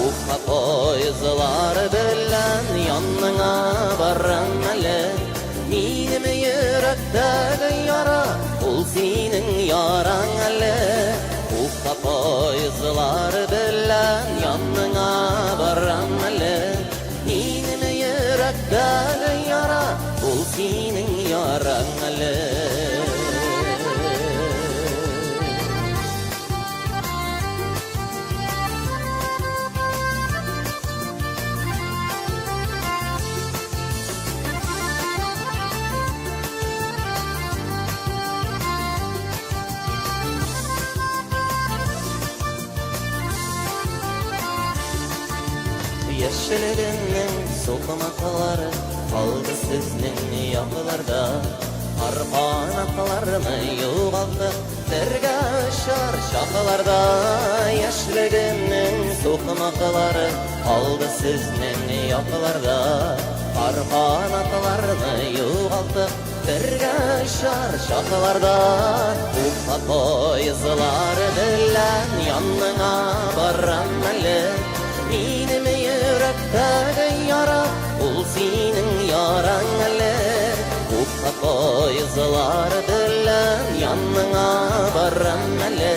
Уфа поездлары белән яныңа барам әле. Минем йөрәктәге яра, ул синең яраң әле. Уфа поездлары белән яныңа барам әле. Минем йөрәктәге яра, ул синең яраң әле. Яшьлегемнең сукмаклары калды сезнең якларда. Пар канатларны югалттык бергә очар чакларда. Яшьлегемнең сукмаклары калды сезнең якларда. Пар канатларны югалттык бергә очар чакларда. Уфа поездлары белән яныңа барам әле. Минем йөрәктәге яра, ул синең яраң әле. Уфа поездлары белән яныңа барам әле.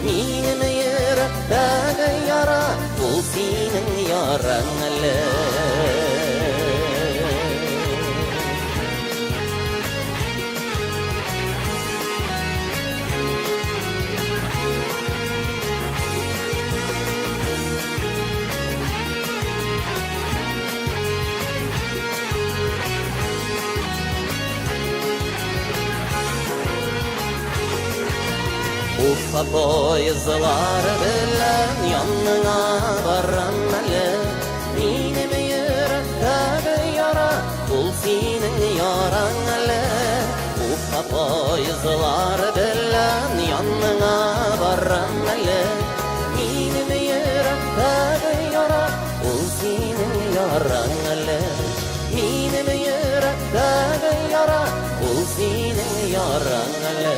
Минем йөрәктәге яра, ул синең яраң әле. Уфа поездлары белән яныңа барам әле. Минем йөрәктәге яра, ул синең яраң әле. Уфа поездлары белән яныңа барам әле. Минем йөрәктәге яра, ул синең яраң әле. Минем йөрәктәге яра, ул синең яраң әле.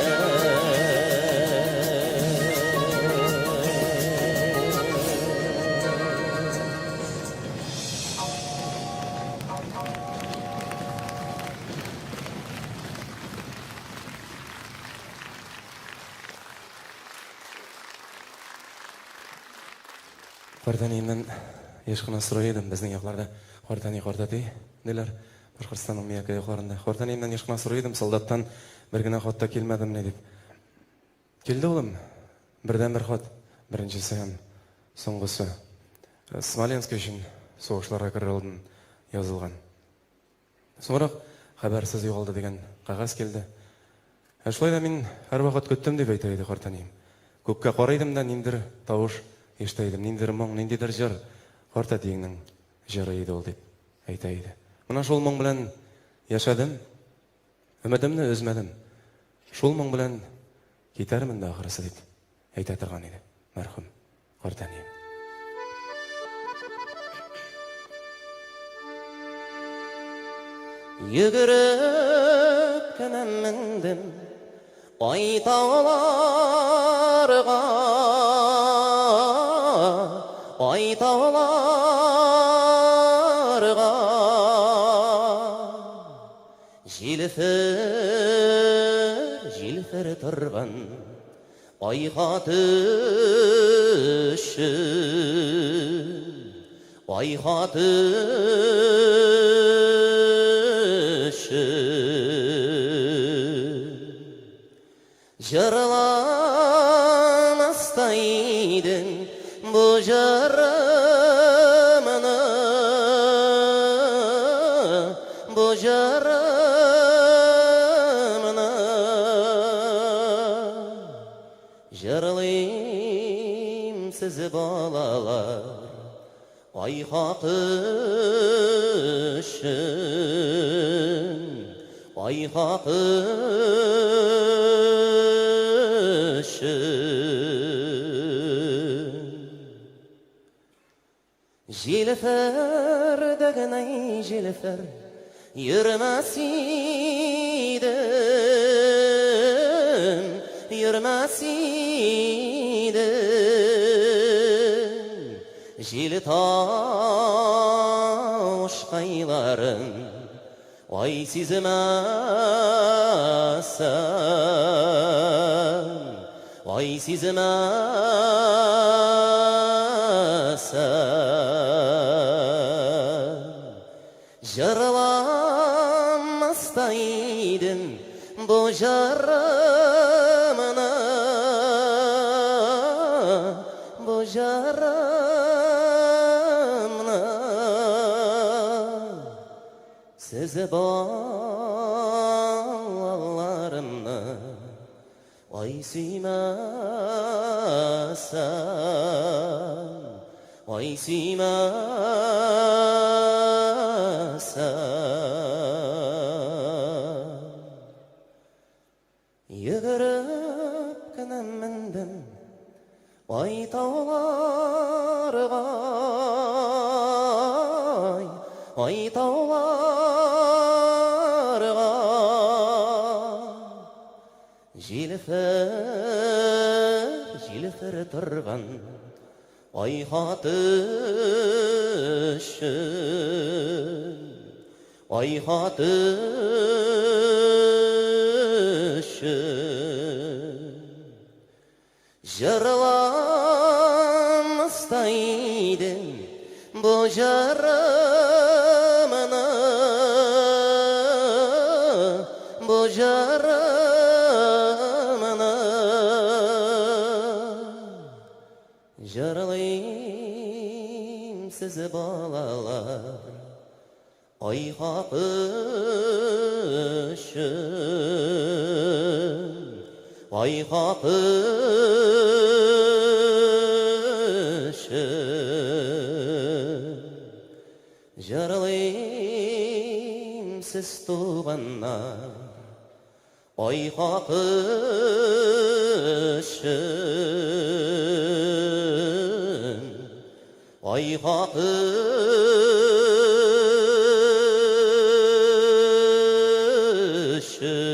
Картәниемнән еш кына сорый идем, безнең якларда картәни, картәти диләр, Башкортстанның Миякә якларында. Картәниемнән еш кына сорый идем, солдаттан бер генә хат та килмәдемени дип. Килде, улым, бердәнбер хат, беренчесе һәм соңгысы. Смоленск өчен сугышларга керер алдын язылган. Соңрак хәбәрсез югалды дигән кәгазь килде. Ә шулай да мин һәрвакыт көттем, дип әйтә иде картәнием. Күккә карый идем дә ниндидер тавыш ишетә идем, ниндидер моң, ниндидер җыр. Картәтиеңнең җыры иде ул, дип әйтә иде. Менә шул моң белән яшәдем, өметемне өзмәдем. Шул моң белән китәрмен дә ахрысы, дип әйтә торган иде мәрхүм картәнием. Йөгереп кенә мендем ай тауларга, ай тауларга. Җилфер, җилфер торган Айга төшеп, Айга төшеп. Җырламас та идең бу җырымны, бу җырымны. Җырлыйм сез балалар, Ай хакы өчен, ай хакы өчен. Җилфер дә генә җилфер, йөрмәс идем, йөрмәс идем. Җил тавышкайларын ай сизмәсен, ай сизмәсен. Җырламас та идем бу җырымны, бу җырымны. Сез балаларымны ай сөймәсәм, ай сөймәсәм. Йөгереп кенә мендем ай тауларга, ай тауларга. Җилфер, җилфер торган айга төшеп, айга төшеп. Җырламас та идем бу җырымны, бу җырымны. Җырлыйм сез балалар, ай хакы өчен, ай хакы өчен. Җырлыйм сез туганнар, ай хакы өчен, ай хакы өчен.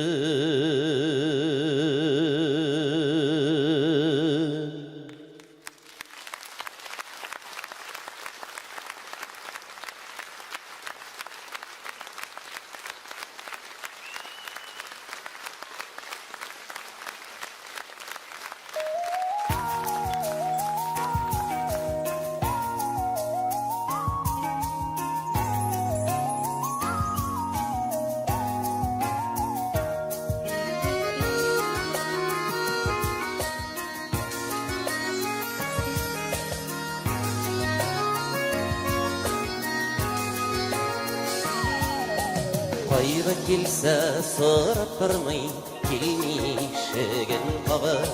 Кайгы килсә, сорап тормый, килми ишеген кагып.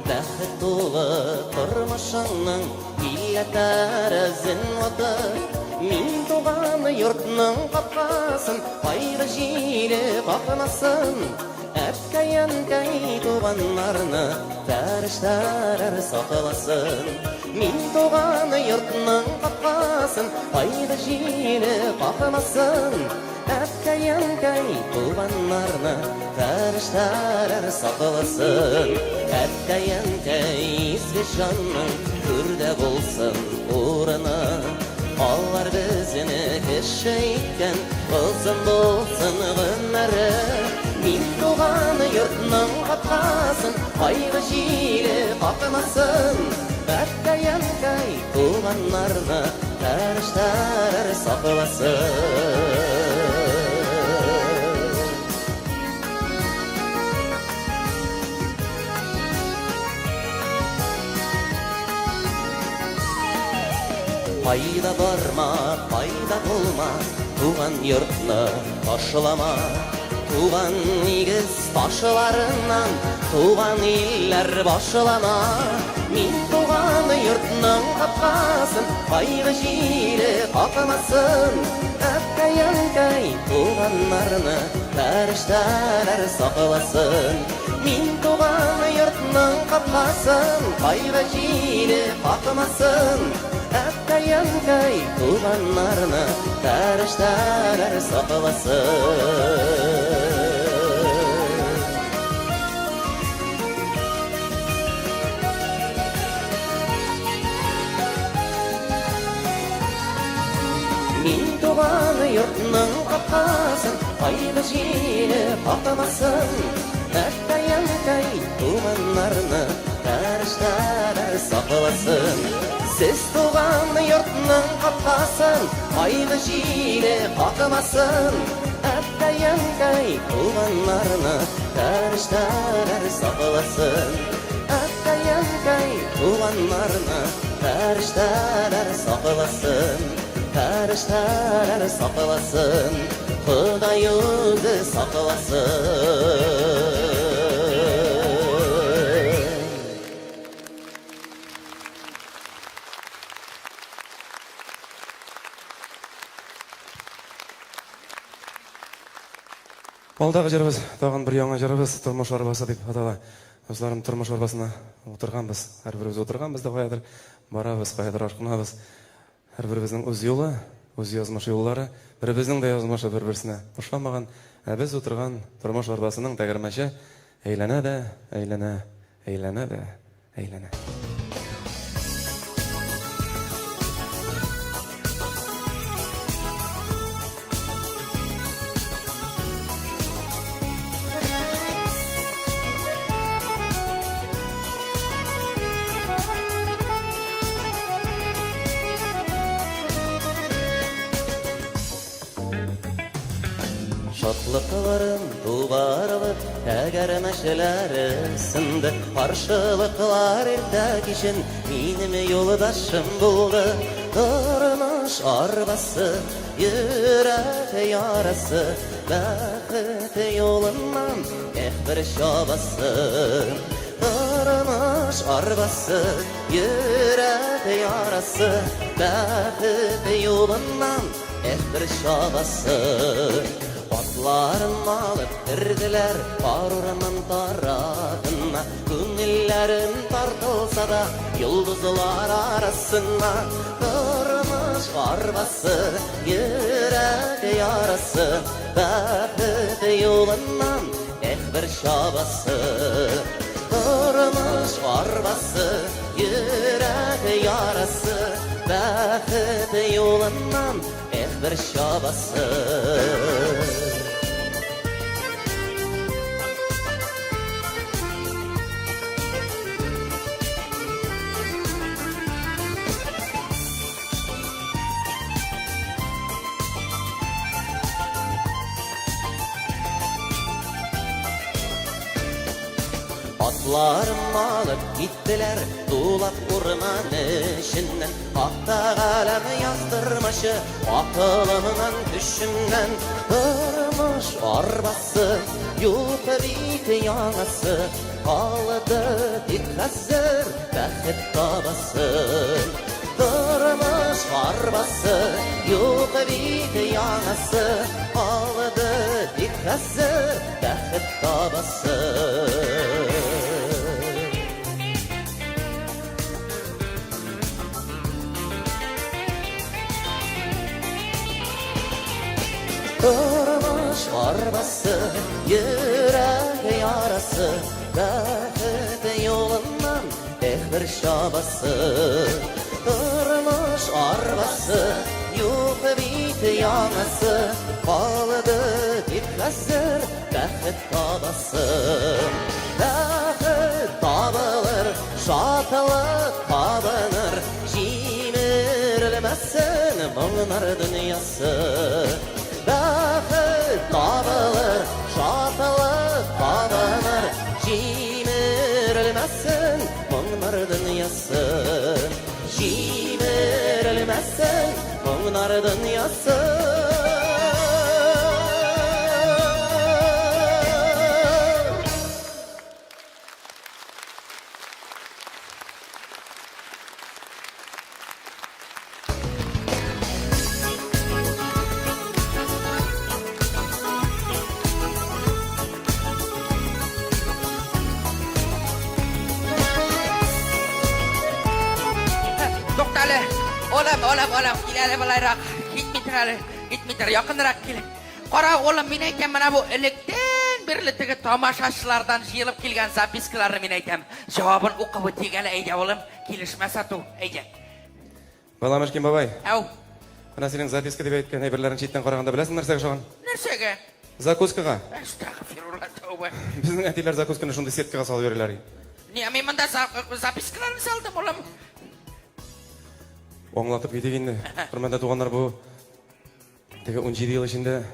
Бәхет тулы тормышыңның килә тәрәзен ватып. Мин туган йортның капкасын кайгы җиле какмасын. Әбкәй, әнкәй, туганнарны фәрештәләр сакласын. Мин туган йортның капкасын кайгы җиле какмасын. Әбкәй, әнкәй, туганнарны фәрештәләр сакласын. Әбкәй, әнкәй, изге җанның түрдә булсын урыны. Алар безне кеше иткән, озын булсын гомере. Мин туган йортның капкасын кайгы җиле какмасын. Әткәй-әнкәй, туганнарны фәрештәләр сакласын. Кайда барма, кайда булма, туган йортны ташлама. Туган нигез ташларыннан туган илләр башлана. Мин туган йортның капкасын кайгы җиле какмасын. Әткәй-әнкәй, туганнарны фәрештәләр сакласын. Мин туган йортның капкасын кайгы җиле какмасын. Әткәй-әнкәй, туганнарны фәрештәләр сакласын. Мин туган йортның капкасын кайгы җиле какмасын. Әткәй-әнкәй, туганнарны фәрештәләр сакласын. Сез туган йортның капкасын кайгы җиле какмасын. Әткәй-әнкәй, туганнарны фәрештәләр сакласын. Әткәй-әнкәй, туганнарны фәрештәләр сакласын. Фәрештәләр сакласын, Ходай үзе сакласын. Алдагы җырыбыз, тагын бер яңа җырыбыз, Тормыш арбасы дип атала. Дусларым, тормыш арбасына утырганбыз, һәрберебез утырганбыз да каядыр барабыз, каядыр ашкынабыз. Һәрберебезнең үз юлы, үз язмыш юллары. Беребезнең дә язмышы бер-берсенә ошамаган. Ә без утырган тормыш арбасының тәгәрмәче әйләнә дә, әйләнә, әйләнә дә, әйләнә. Шатлыкларым тугарылып, тәгәрмәчләре сынды. Каршылыклар иртә кичен минем юлдашым булды. Тормыш арбасы, йөрәк ярасы, бәхет юлыннан эх бер чабасы. Тормыш арбасы, йөрәк ярасы, бәхет юлыннан эх бер чабасы. Атларын алып керделәр карурман тарафына, күңелләрем тартылса да йолдызлар арасына. Тормыш арбасы, йөрәк ярасы, бәхет юлыннан эх бер чабасы. Тормыш арбасы, йөрәк ярасы, бәхет юлыннан эх бер чабасы. Атларым алып киттеләр тулап урман эченнән. Акта галәм яздырмачы акылымнан, көчемнән. Тормыш арбасы, юк бит яңасы, калды тик хәзер бәхет табасы. Тормыш арбасы, юк бит яңасы, калды тик хәзер бәхет табасы. Тормыш арбасы, йөрәк ярасы, бәхет юлыннан эх бер чабасы. Тормыш арбасы, юк бит яңасы, калды тик хәзер бәхет табасы. Бәхет табылыр, шатлык кабыныр, җимерелмәсен моңнар дөньясы. Бәхет табылыр, шатлык кабыныр, җимерелмәсен моңнар дөньясы. Җимерелмәсен моңнар дөньясы. Туктале, улым, улым, улым, кил әле былайрак. Китми тор әле, китми тор, якынрак кил. Кара, улым, мин әйтәм, менә бу электән бирле теге тамашачылардан җыелып килгән запискаларны мин әйтәм. Җавабын укып үтик әле, әйдә, улым, килешмәсә ту, әйдә. Баламышкин бабай. Әү. Менә синең записка дип әйткән әйберләрен читтән караганда беләсең нәрсәгә ошаган? Нәрсәгә? Закускага. Әстәгъфирулла, тәүбә. Безнең әтиләр закусканы шундый сеткага салып йөриләр. Не, мин монда запискаларны салдым, улым. Аңлатып китик инде. Хөрмәтле туганнар, бу теге 17 ел эчендә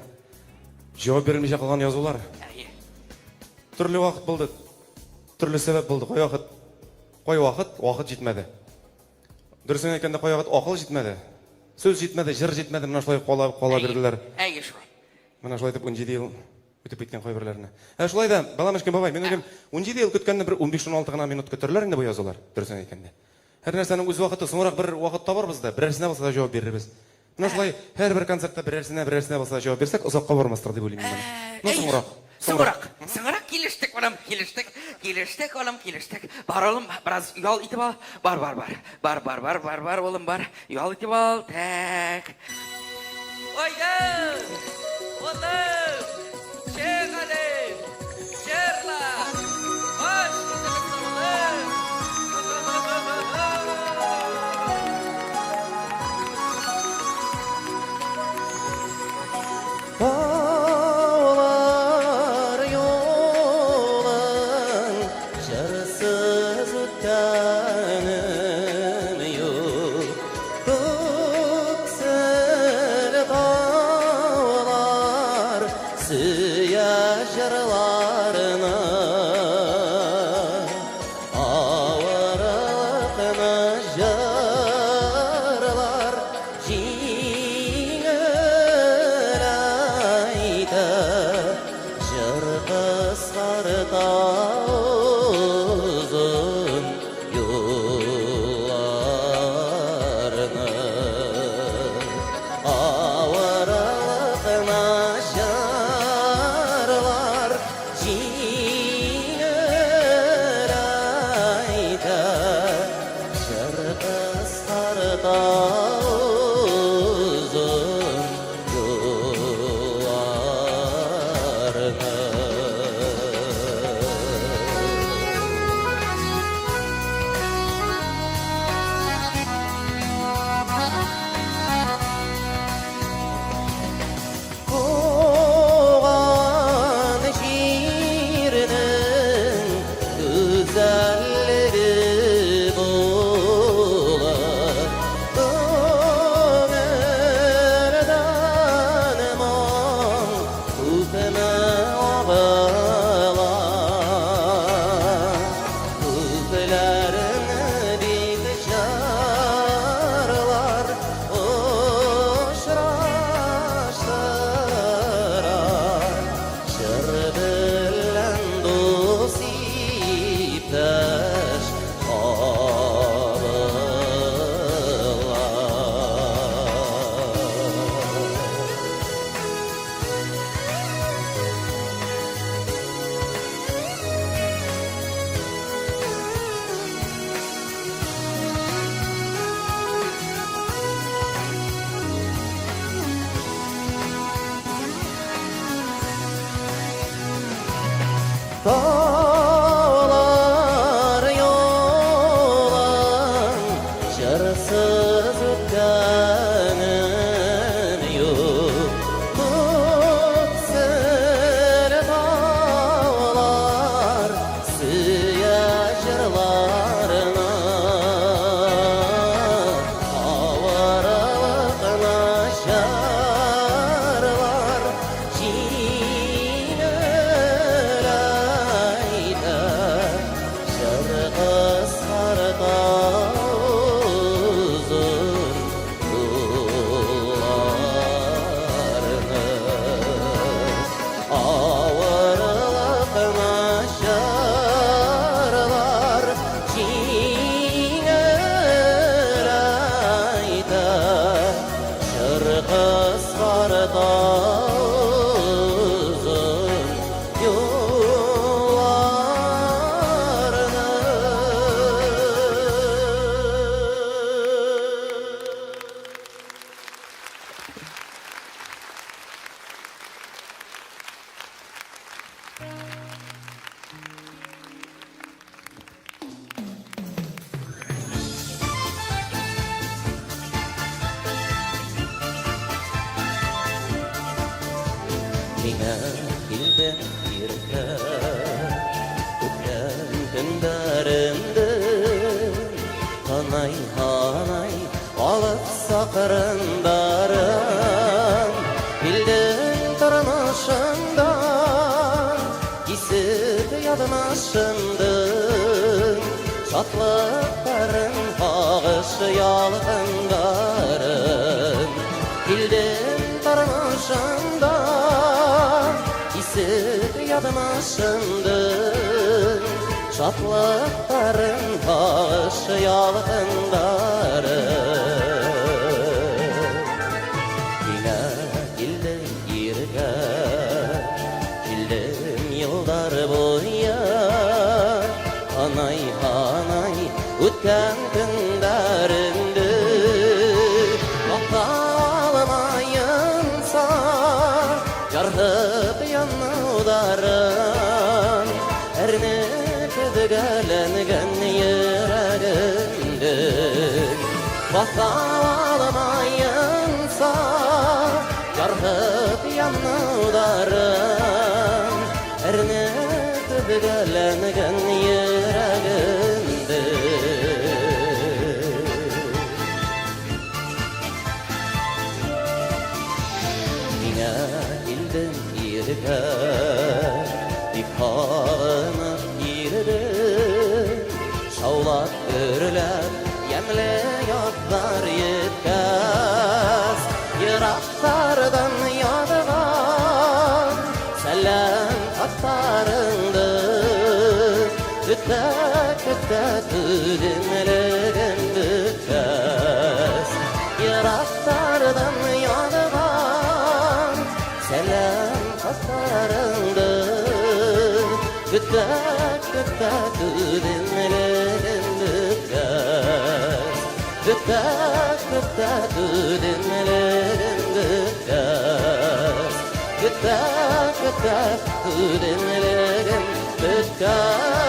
җавап бирелмичә калган язулар. Әйе. Төрле вакыт булды. Төрле сәбәп булды. Кайвакыт, кайвакыт вакыт җитмәде. Дөресен әйткәндә, кайвакыт акыл җитмәде. Сүз җитмәде, җыр җитмәде, менә шулай кала, кала бирделәр. Әйе шул. Менә шулай итеп 17 ел үтеп киткән кайберләренә. Ә шулай да, Баламышкин бабай, мин уйлыйм, 17 ел көткәнне бер 15-16 гына минут көтерләр инде бу язулар, дөресен әйткәндә. Һәр нәрсәнең үз вакыты, соңрак бер вакыт табарбыз да, берәрсенә булса да җавап бирербез. Менә шулай һәрбер концертта берәрсенә, берәрсенә булса да җавап бирсәк, озакка бармастыр дип уйлыйм мин моны. Ну, соңрак. Соңрак. Соңрак килештек, улым, килештек. Килештек, улым, килештек. Бар, улым, бераз ял итеп ал. Бар, бар, бар. Бар, бар, бар, бар, бар, улым, бар. Ял итеп ал. Так. Айда! Улым! Чык әле! Җырла! Ач күзеңне, улым! Таулар юлын җырсыз үткәнем юк. Күксел таулар сөя җырларны. Авырлыкны җырлар җиңеләйтә, җыр кыскарта озын юлларны. Авырлыкны җырлар җиңеләйтә, җыр кыскарта озын юлларны. Туган җирнең гүзәллеге булыр, Күңелдән моң күпме агыла. Күкләрне бит җырлар очраштыра. Җыр белән дус иптәш табыла. Таулар юлын җырсыз үткәнем. Миңа килде иркә, Үткән көннәремде Һанай, һанай, алып сакрындарым. Килдем тормышымда, Кисеп язмышымды, Шатлыкларын, һагыш ялкыннарын. Килдем тормышымда, Кисеп язмышымды, Шатлыкларын, һагыш ялкыннарын. Миңа килде иргә, Килдем еллар буе, Һанай, һанай, үткән көннәремде. Бата алмаенча, ярһып янударым, Әрнеп өзгәләнгән йөрәгемде. Бата алмаенча, ярһып янударым, Әрнеп өзгәләнгән йөрәгемде. Миңа килдем иргә, Бик һагынып килдем, Шаулап, гөрләп, ямьле язлар йиткәс, Ераклардан язган сәлам хатларыңды Көтә, көтә түземлегем беткәс, Ераклардан язган сәлам хатларыңды Көтә, көтә түземлегем беткәс, Көтә, көтә түземлегем беткәс, Көтә, көтә түземлегем беткәс.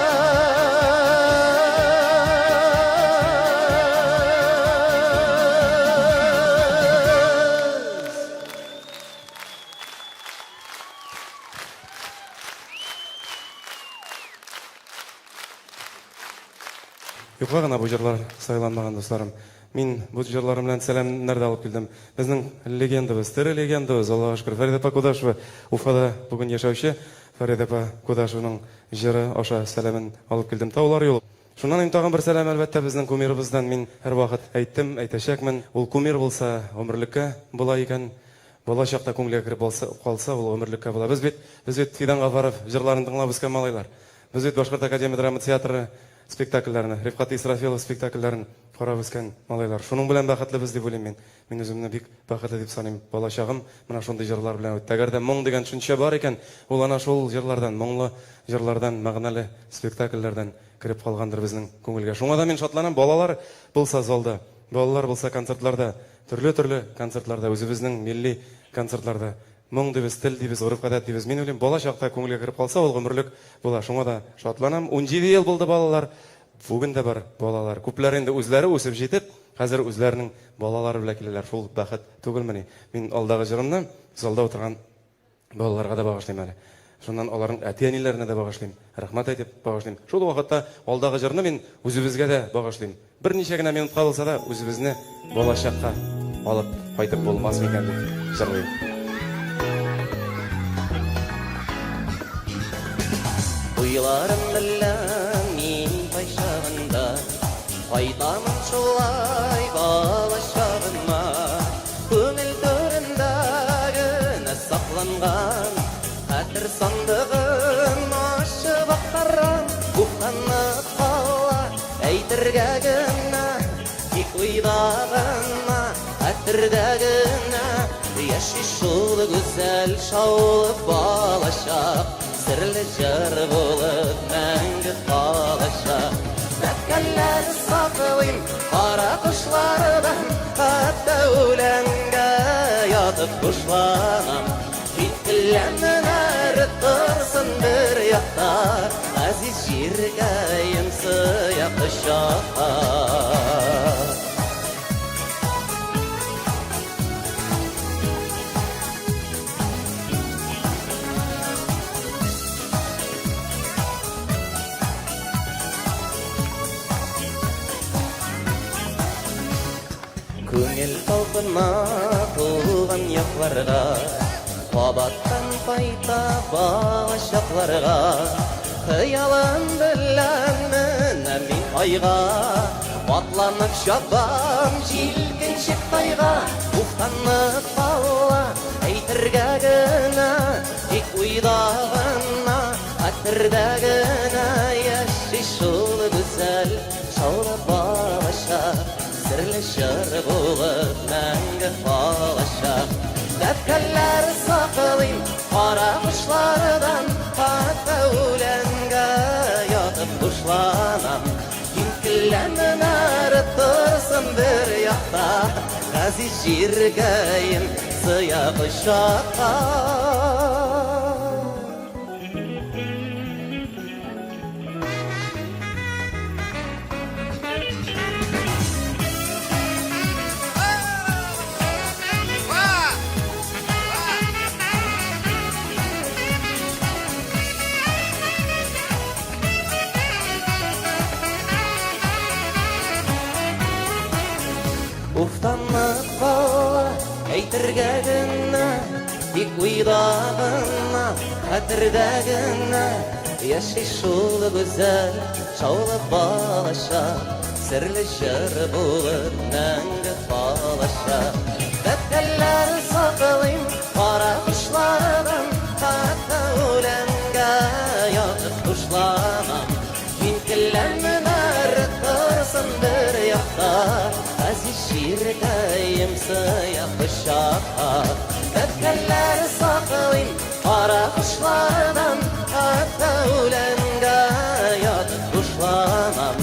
Юкка гына бу җырлар сайланмаган, дусларым. Мин бу җырларым белән сәламнәр дә алып килдем. Безнең легендабыз, тере легендабыз, Аллага шөкер, Фәридә апа Кудашева, Уфада бүген яшәүче Фәридә апа Кудашеваның җыры аша сәламен алып килдем. Таулар юлы. Шуннан инде тагын бер сәлам, әлбәттә, безнең кумирыбыздан. Мин һәрвакыт әйттем, әйтәчәкмен. Ул кумир булса, гомерлеккә була икән. Бала чакта күңелгә кереп калса, ул гомерлеккә була. Без бит, без бит Фидан Гафаров җырларын тыңлап үскән малайлар. Без бит Башкорт академия драма театры спектакльләрне, Рифкат Исрафилов спектакльләрен карап үскән малайлар. Шуның белән бәхетлебез дип уйлыйм мин. Мин үземне бик бәхетле дип саныйм. Балачагым менә шундый җырлар белән үтте. Әгәр дә моң дигән төшенчә бар икән, ул ана шул җырлардан, моңлы җырлардан, мәгънәле спектакльләрдән кереп калгандыр безнең күңелгә. Шуңа да мин шатланам, балалар булса залда, балалар булса концертларда, төрле-төрле концертларда, үзебезнең милли концертларда. Моң дибез, тел дибез, гореф-гадәт дибез. Мин уйлыйм, бала чакта күңелгә кереп калса, ул гомерлек була. Шуңа да шатланам. 17 ел булды балалар. Бүген дә бар балалар. Күпләр инде үзләре үсеп җитеп, хәзер үзләренең балалары белән киләләр. Шул бәхет түгелмени? Мин алдагы җырымны залда утырган балаларга да багышлыйм әле. Шуннан аларның әти-әниләренә дә багышлыйм. Рәхмәт әйтеп багышлыйм. Шул ук вакытта алдагы җырны мин үзебезгә дә багышлыйм. Берничә генә минутка булса да үзебезне балачакка алып кайтып булмас микән дип җырлыйм. Уйларым белән мин кайчагында Кайтамын шулай балачагыма. Күңел түрендә генә сакланган Хәтер сандыгын ачып актарам. Уфтанып кала әйтергә генә, Тик уйда гына, хәтердә генә Яши шул гүзәл шаулы балачак, Серле җыр булып мәңге калачак. Бәбкәләр саклыйм кара кошлардан, Хәтта үләнгә ятып хушланам. Тик келәмнәр торсын бер якта, Газиз җиргәем сыя кочакка. Талпына туган якларга, Кабаттан кайта балачакларга. Хыялым белән менәм мин айга, Атланып чабам җилкенчек тайга. Уфтанып кала әйтергә генә, Тик уйда гына, хәтердә генә Яши шул гүзәл шаулы балачак. Серле җыр булып мәңге калачак. Бәбкәләр саклыйм кара кошлардан, Хәтта үләнгә ятып хушланам. Киң келәмнәр торсын бер якта, Газиз җиргәем сыя кочакка. Уфтанып кала әйтергә генә, тик уйда гына, хәтердә генә яши шул гүзәл шаулы балачак, серле җыр булып мәңге калачак. Бәбкәләр саклыйм кара кошлардан, хәтта үләнгә ятып хушланам. Мин келәмнәр торсын бер якта, Газиз җиркәем сыя кочакка. Бәбкәләр саклыйм кара кошлардан, Хәтта үләнгә ятып хушланам.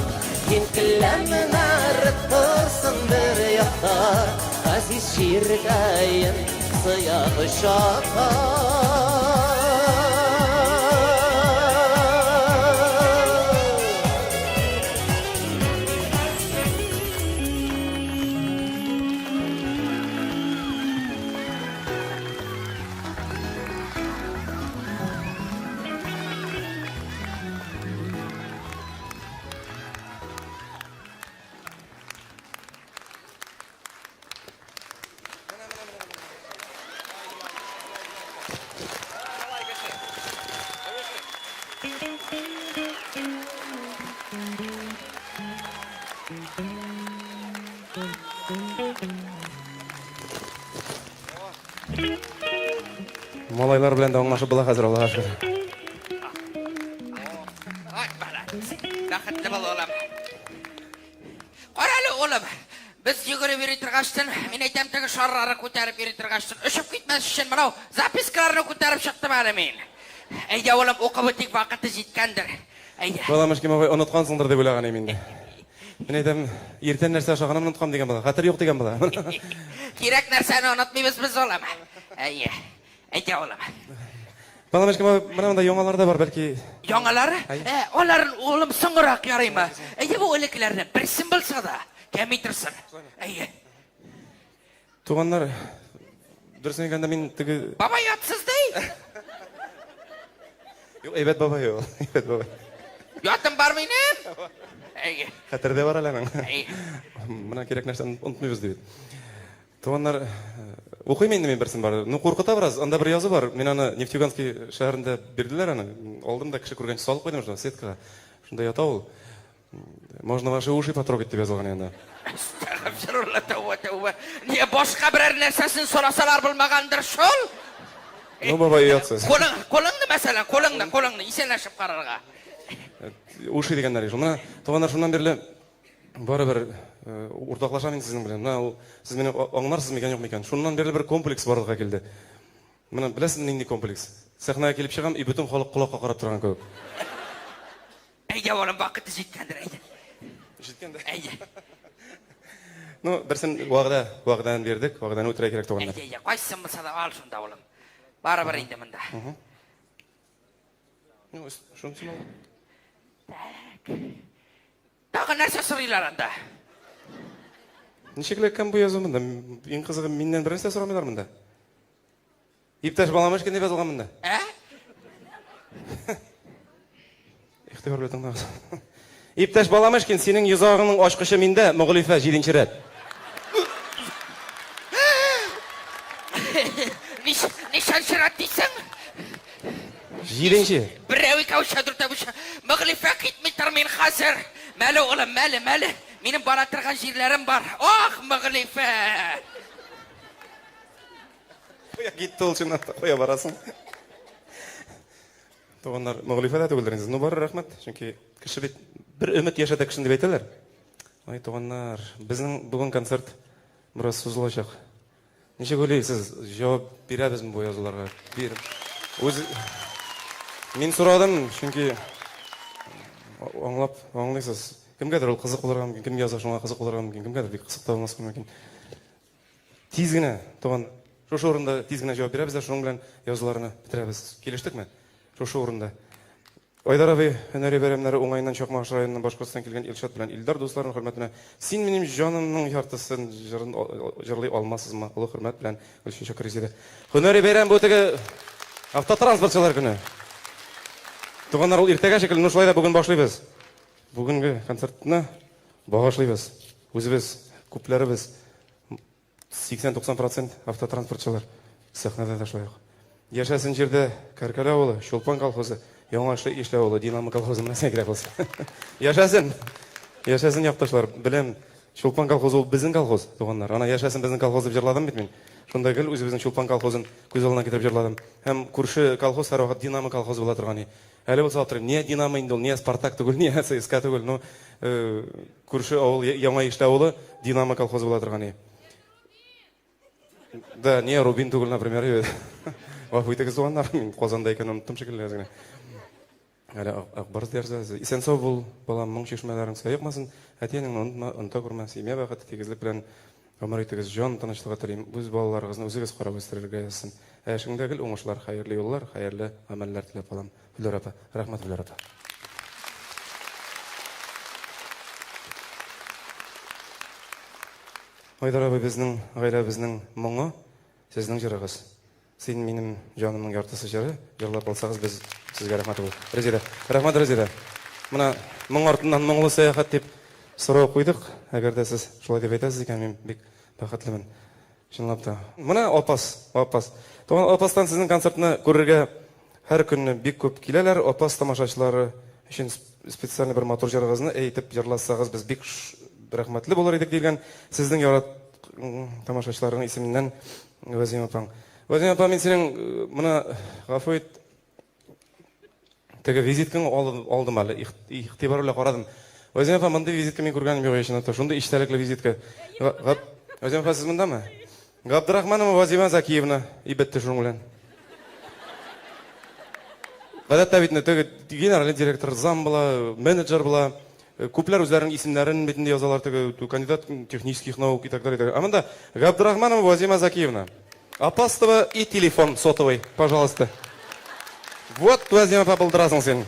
Мин келәмнәр торсын бер якта, Газиз җиркәем сыя кочакка. Малайлар белән дә аңлашып була хәзер, Аллага шөкер. Ай, молодец. Бәхетле бул, улым. Кара әле, улым. Без йөгереп йөри торгачтын, мин әйтәм, теге шарлары күтәреп йөри торгачтын, очып китмәс өчен мынау запискаларны күтәреп чыктым әле мин. Әйдә, улым, укып үтик, вакыты җиткәндер. Әйдә. Баламышкин бабай, оныткансыңдыр дип уйлаган идем инде. Мин әйтәм, иртән нәрсә ашаганымны оныткан дигән була. Хәтер юк дигән була. Кирәк нәрсәне онытмыйбыз без, улым. Әйе. Әйдә, улым. Баламышкин бабай, менә монда яңалары да бар, бәлки. Яңалары? Ә, аларын, улым, соңрак ярыймы? Әйдә, бу элеккеләрне берсен булса да кәми торсын. Әйе. Туганнар, дөресен әйткәндә, мин теге... Бабай ятсыз ди. Юк, әйбәт бабай ул, әйбәт бабай. Ятым бар минем. Әйе. Хәтердә бар әле аның. Әйе. Менә кирәк нәрсәне онытмыйбыз ди бит. Туганнар, укыйм инде мин берсен бар. Ну, куркыта бераз. Анда бер язу бар. Мин аны Нефтеюганский шәһәрендә бирделәр аны. Алдым да кеше күргәнче салып куйдым шунда сеткага. Шунда ята ул. Можно ваши уши потрогать дип язылган янда. Әстәгъфирулла, тәүбә, тәүбә. Не башка берәр нәрсәсен сорасалар булмагандыр шул. Ну, бабай, оятсыз. Кулың, кулыңны мәсәлән, кулыңны, кулыңны исәнләшеп карарга. Уши дигәннәр шул. Менә туганнар шуннан бирле барыбер уртаклашам инде сезнең белән. Менә ул сез мине аңларсыз микән, юк микән? Шуннан бирле бер комплекс барлыкка килде. Менә беләсезме нинди комплекс? Сәхнәгә килеп чыгам, и бөтен халык колакка карап торган кебек. Әйдә, улым, вакыты җиткәндер, әйдә. Җиткәндер. Әйдә. Ну, берсен вәгъдә, вәгъдәне бирдек, вәгъдәне үтәргә кирәк, туганнар. Әйдә, әйдә, кайсысын булса да ал шунда, улым. Барыбер инде монда. Ну, шунысын ал. Так. Тагын нәрсә сорыйлар анда? Ничек эләккән бу язу монда? Иң кызыгы, миннән бер нәрсә сорамыйлар монда. Иптәш Баламышкин дип язылган монда. Ә? Игътибар белән тыңлагыз. Иптәш Баламышкин, синең йозагыңның ачкычы миндә, Мөгълифә, җиденче рәт. Җиденче. Берәү, икәү, өчәү, дүртәү, бишәү. Мөглифә, китми тор мин хәзер. Мәле, улым, мәле, мәле. Минем бара торган җирләрем бар. Ах, Мөглифә! Кая китте ул чынлап та? Кая барасың? Туганнар, Мөглифә дә түгелдер инде. Ну, бары рәхмәт. Чөнки кеше бит бер өмет яшәтә кешене дип әйтәләр. Ай, туганнар, безнең бүген концерт бераз сузылачак. Ничек уйлыйсыз, җавап бирәбезме бу язуларга? Бир. Үз Мин сорадым, чөнки аңлап, аңлыйсыз. Кемгәдер ул кызык булырга мөмкин, кем яза шуңа кызык булырга мөмкин, кемгәдер бик кызык та булмаска мөмкин. Тиз генә, туган, шушы урында тиз генә җавап бирәбез дә, шуның белән язуларны бетерәбез. Килештекме? Шушы урында. Айдар абый, һөнәри бәйрәмнәре уңаеннан Чакмагыш районыннан Башкортстан килгән Илшат белән Илдар дусларының хөрмәтенә Син минем җанымның яртысын җырын җырлый алмассызмы? Олы хөрмәт белән, Гөлчәчәк Резеда. Һөнәри бәйрәм бу теге автотранспортчылар көне. Туганнар, ул иртәгә шикелле, ну шулай да бүген башлыйбыз. Бүгенге концертны багышлыйбыз. Үзебез, күпләребез 80-90 процент автотранспортчылар сәхнәдә дә шулай ук. Яшәсен җирдә Кәркәлә авылы, Чулпан колхозы, Яңа Ишле авылы, Динамо колхозы менә сиңа кирәк булса. Яшәсен! Яшәсен якташлар. Беләм, Чулпан колхозы ул безнең колхоз, туганнар. Ана яшәсен безнең колхоз дип җырладым бит мин. Шунда гел үзебезнең Чулпан колхозын күз алдына китереп җырладым. Һәм күрше колхоз һәрвакыт Динамо колхозы була торган. Әле булса аптырыйм, ния Динамо инде ул, ния Спартак түгел, ния ЦСКА түгел. Ну, э, Күрше авыл, Яңа Ишле авылы Динамо колхозы була торган. Да, не Рубин түгел, например. Гафу итегез, туганнар, мин Казанда икәнен оныттым шикелле әз генә. Әле Акбарс дәрзәсе. Исән сау бул, балам, моң чишмәләрең саекмасын. Әти-әниңне онытма, оныта күрмә. Семья бәхете, тигезлек белән гомер итегез. Җан тынычлыгы телим. Үз балаларыгызны үзегез карап үстерергә язсын. Ә эшеңдә гел уңышлар, хәерле юллар, хәерле гамәлләр теләп калам. Флюра апа. Рәхмәт, Флюра апа. Айдар абый, безнең гаиләбезнең моңы, сезнең җырыгыз. Син минем җанымның яртысы җыры, җырлап алсагыз, без сезгә рәхмәт булыр. Резеда. Рәхмәт, Резеда. Менә моң артыннан моңлы сәяхәт дип сорау куйдык. Әгәр дә сез шулай дип әйтәсез икән, мин бик бәхетлемен. Чынлап та. Менә Апас, Апас. Туган Апастан сезнең концертны күрергә һәр көнне бик күп киләләр. Апас тамашачылары өчен специально бер матур җырыгызны әйтеп җырласагыз, без бик рәхмәтле булыр идек, диелгән сезнең ярат тамашачыларының исеменнән Вәзим апаң. Вәзим апа, мин синең менә гафу ит, Теге визиткаңны алдым әле, игътибар белән карадым. Вәзим апа, мондый визитка мин күргәнем юк чынлап та. Шундый эчтәлекле визитка. Вәзим апа, сез мондамы? Габдрахманова Вазима Закиевна. И бетте шуның белән. Гадәттә бит теге генеральный директор, зам була, менеджер була. Күпләр үзләренең исемнәрен бит инде язалар, теге кандидат технических наук и так далее. Ә монда Габдрахманова Вазима Закиевна. Апастово и телефон сотовый, пожалуйста. Вот, Вазима апа, булдырасың син.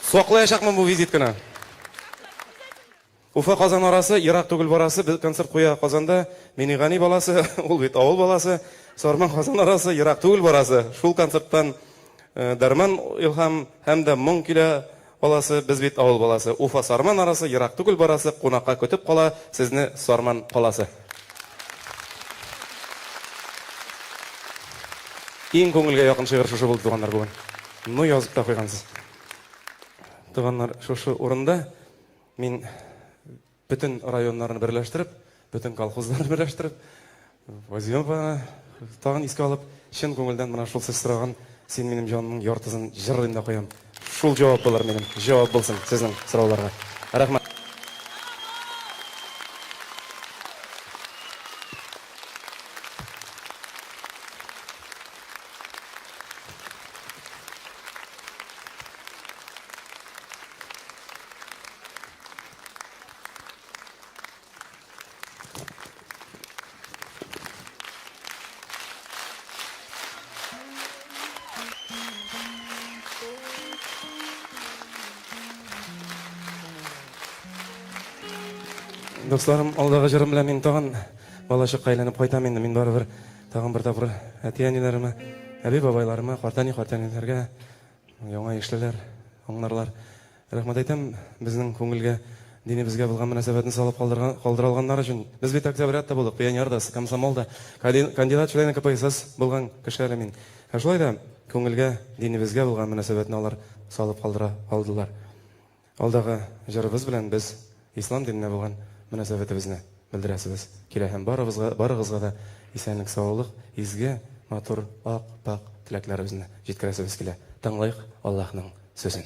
Саклаячакмын бу визитканы. Уфа Казан арасы, ерак түгел барасы, без концерт куя Казанда. Минигани баласы, ул бит авыл баласы. Сарман Казан арасы, ерак түгел барасы. Шул концерттан э, Дәрман Илһам һәм дә моң килә аласы, без бит авыл баласы. Уфа Сарман арасы, ерак түгел барасы, кунакка көтеп кала сезне Сарман каласы. Иң күңелгә якын шигырь шушы булды, туганнар, бүген. Ну, язып та куйгансыз. Туганнар, шушы урында Мин бөтен районнарны берләштереп, бөтен колхозларны берләштереп, Вазима апаны тагын искә алып, чын күңелдән менә шул сез сораган Син минем җанымның яртысын җырлыйм да куям. Шул җавап булыр минем, җавап булсын сезнең сорауларга. Рәхмәт. Дусларым, алдагы җырым белән мин тагын балачакка әйләнеп кайтам инде. Мин барыбер тагын бер тапкыр әти-әниләремә, әби-бабайларыма, картәни-картәниләргә Яңа ишлеләр аңларлар. Рәхмәт әйтәм, безнең күңелгә динебезгә булган мөнәсәбәтне салып калдырган, калдыра алганнар өчен. Без бит октябрят та булдык, пионер да, комсомол да, кандидат члена КПСС булган кеше әле мин. Ә шулай да күңелгә, динебезгә булган мөнәсәбәтне алар салып калдыра алдылар. Алдагы җырыбыз белән без ислам диненә булган мөнәсәбәтебезне белдерәсебез килә һәм барыбызга, барыгызга да исәнлек-саулык, изге, матур, ак, пакь теләкләребезне җиткерәсебез килә. Тыңлыйк Аллаһның сүзен.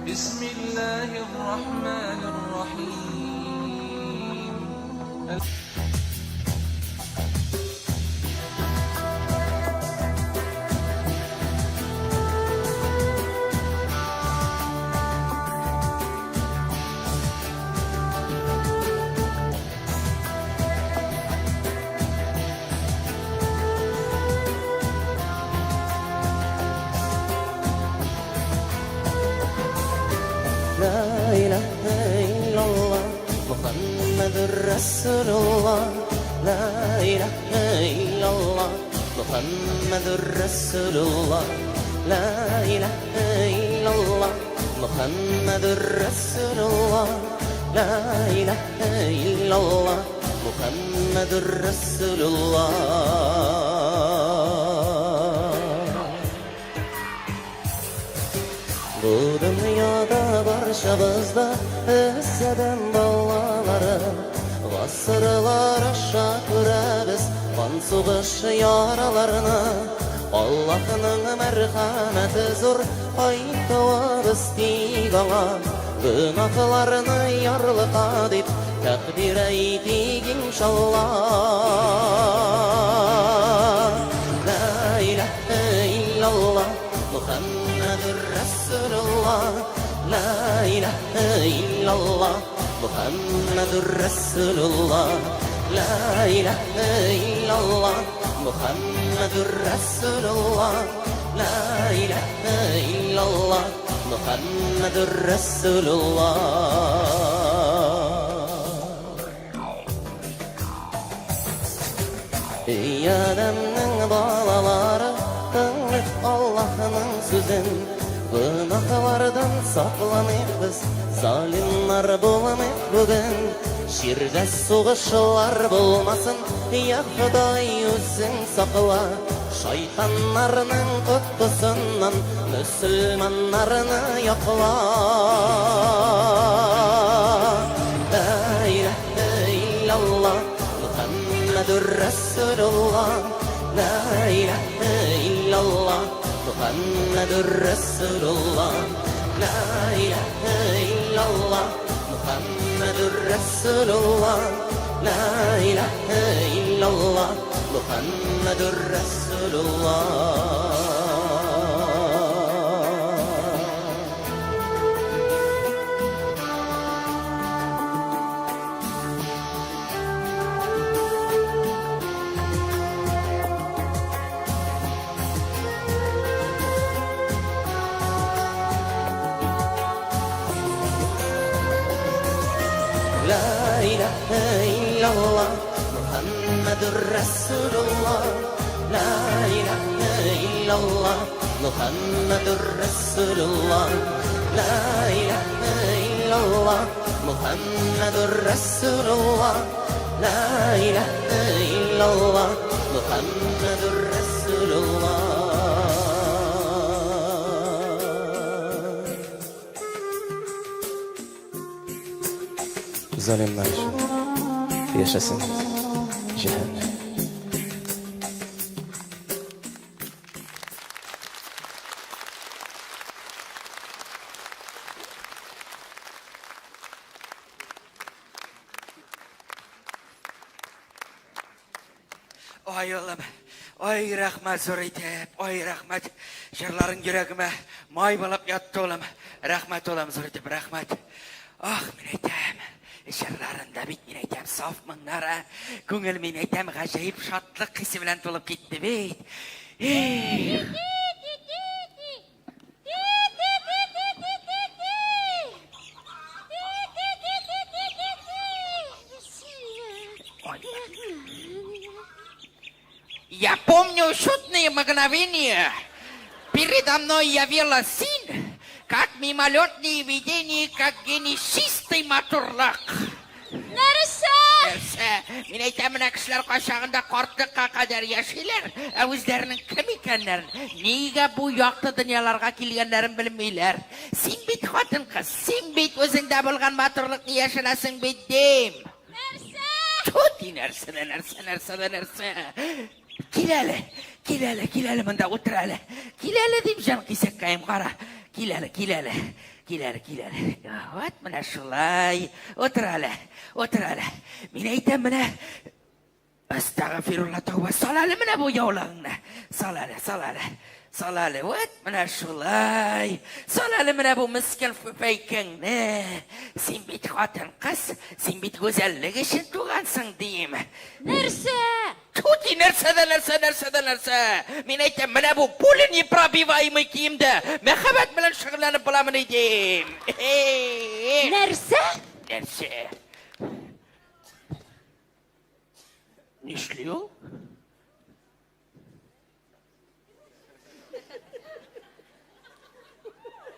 Бисмиллаһир-рахманир-рахим. Ла илаһа иллаллаһ, Мухаммадур Расулуллаһ. Ла илаһа иллаллаһ, Мухаммадур Расулуллаһ. Ла илаһа иллаллаһ, Мухаммадур Расулуллаһ. Ла илаһа иллаллаһ, Мухаммадур Расулуллаһ. Бу дөньяда барчабыз да Адәм балалары. Гасырлар аша күрәбез кан сугыш яраларны. Аллаһның мәрхәмәте зур, кайтуыбыз тик аңа. Гөнаһларны ярлыка дип тәкъдир әйтик иншалла. Ла илаһа иллаллаһ, Мухаммадур Расулуллаһ. Ла илаһа иллаллаһ, Мухаммадур Расулуллаһ. Ла илаһа иллаллаһ, Мухаммадур Расулуллаһ. Ла илаһа иллаллаһ, Мухаммадур Расулуллаһ. Эй Адәмнең балалары, тыңлыйк Аллаһның сүзен. Гөнаһлардан сакланыйк без, залимнар булмыйк бүген. Җирдә сугышлар булмасын, я Ходай, үзең сакла. Шайтаннарның коткысыннан мөселманнарны якла. Ла илаһа иллаллаһ, Мухаммадур Расулуллаһ. Ла илаһа иллаллаһ, Мухаммадур Расулуллаһ. Ла илаһа иллаллаһ, Мухаммадур Расулуллаһ. Ла илаһа иллаллаһ, Мухаммадур Расулуллаһ. Ла илаһа иллаллаһ, Мухаммадур Расулуллаһ. Ла илаһа иллаллаһ, Мухаммадур Расулуллаһ. Ла илаһа иллаллаһ, Мухаммадур Расулуллаһ. Ла илаһа иллаллаһ, Мухаммадур Расулуллаһ. Залимнар өчен яшәсен җәһәннәм. Ай, улым, ай, рәхмәт зур итеп, ай, рәхмәт. Җырларың йөрәгемә май булып ятты, улым. Рәхмәт, улым, зур итеп, рәхмәт. Ах, мин әйтәм, җырларында бит, мин әйтәм, саф моңнар, ә. Күңел, мин әйтәм, гаҗәеп шатлык хисе белән тулып китте бит. Эх! Я помню чудные мгновения. Передо мной явила син, как мимолетные видения, как гений чистый матурлык. Нәрсә? Нәрсә? Мин әйтәм, менә кешеләр кайчагында картлыкка кадәр яшиләр, ә үзләренең кем икәннәрен, нигә бу якты дөньяларга килгәннәрен белмиләр. Син бит хатын-кыз, син бит үзеңдә булган матурлыкны яшерәсең бит, дим. Нәрсә? Тути нәрсә дә нәрсә, нәрсә дә нәрсә. Кил әле, кил әле, кил әле монда утыр әле. Кил әле дим, җан кисәккәем, кара. Кил әле, кил әле. Кил әле, кил әле. Вот менә шулай. Утыр әле, утыр әле. Мин әйтәм менә Әстәгъфирулла тәүбә. Сал әле менә бу яулыгыңны. Сал әле, сал әле. Сал әле, вот менә шулай. Сал әле менә бу мескен фәйкеңне. Син бит хатын-кыз, син бит гүзәллек өчен тугансың, дим. Нәрсә? Түти, нәрсә дә нәрсә, нәрсә дә нәрсә. Мин әйтәм, менә бу пуля непробиваемый киемдә мәхәббәт белән шөгыльләнеп буламыни, дим. Нәрсә? Нәрсә? Нишли ул?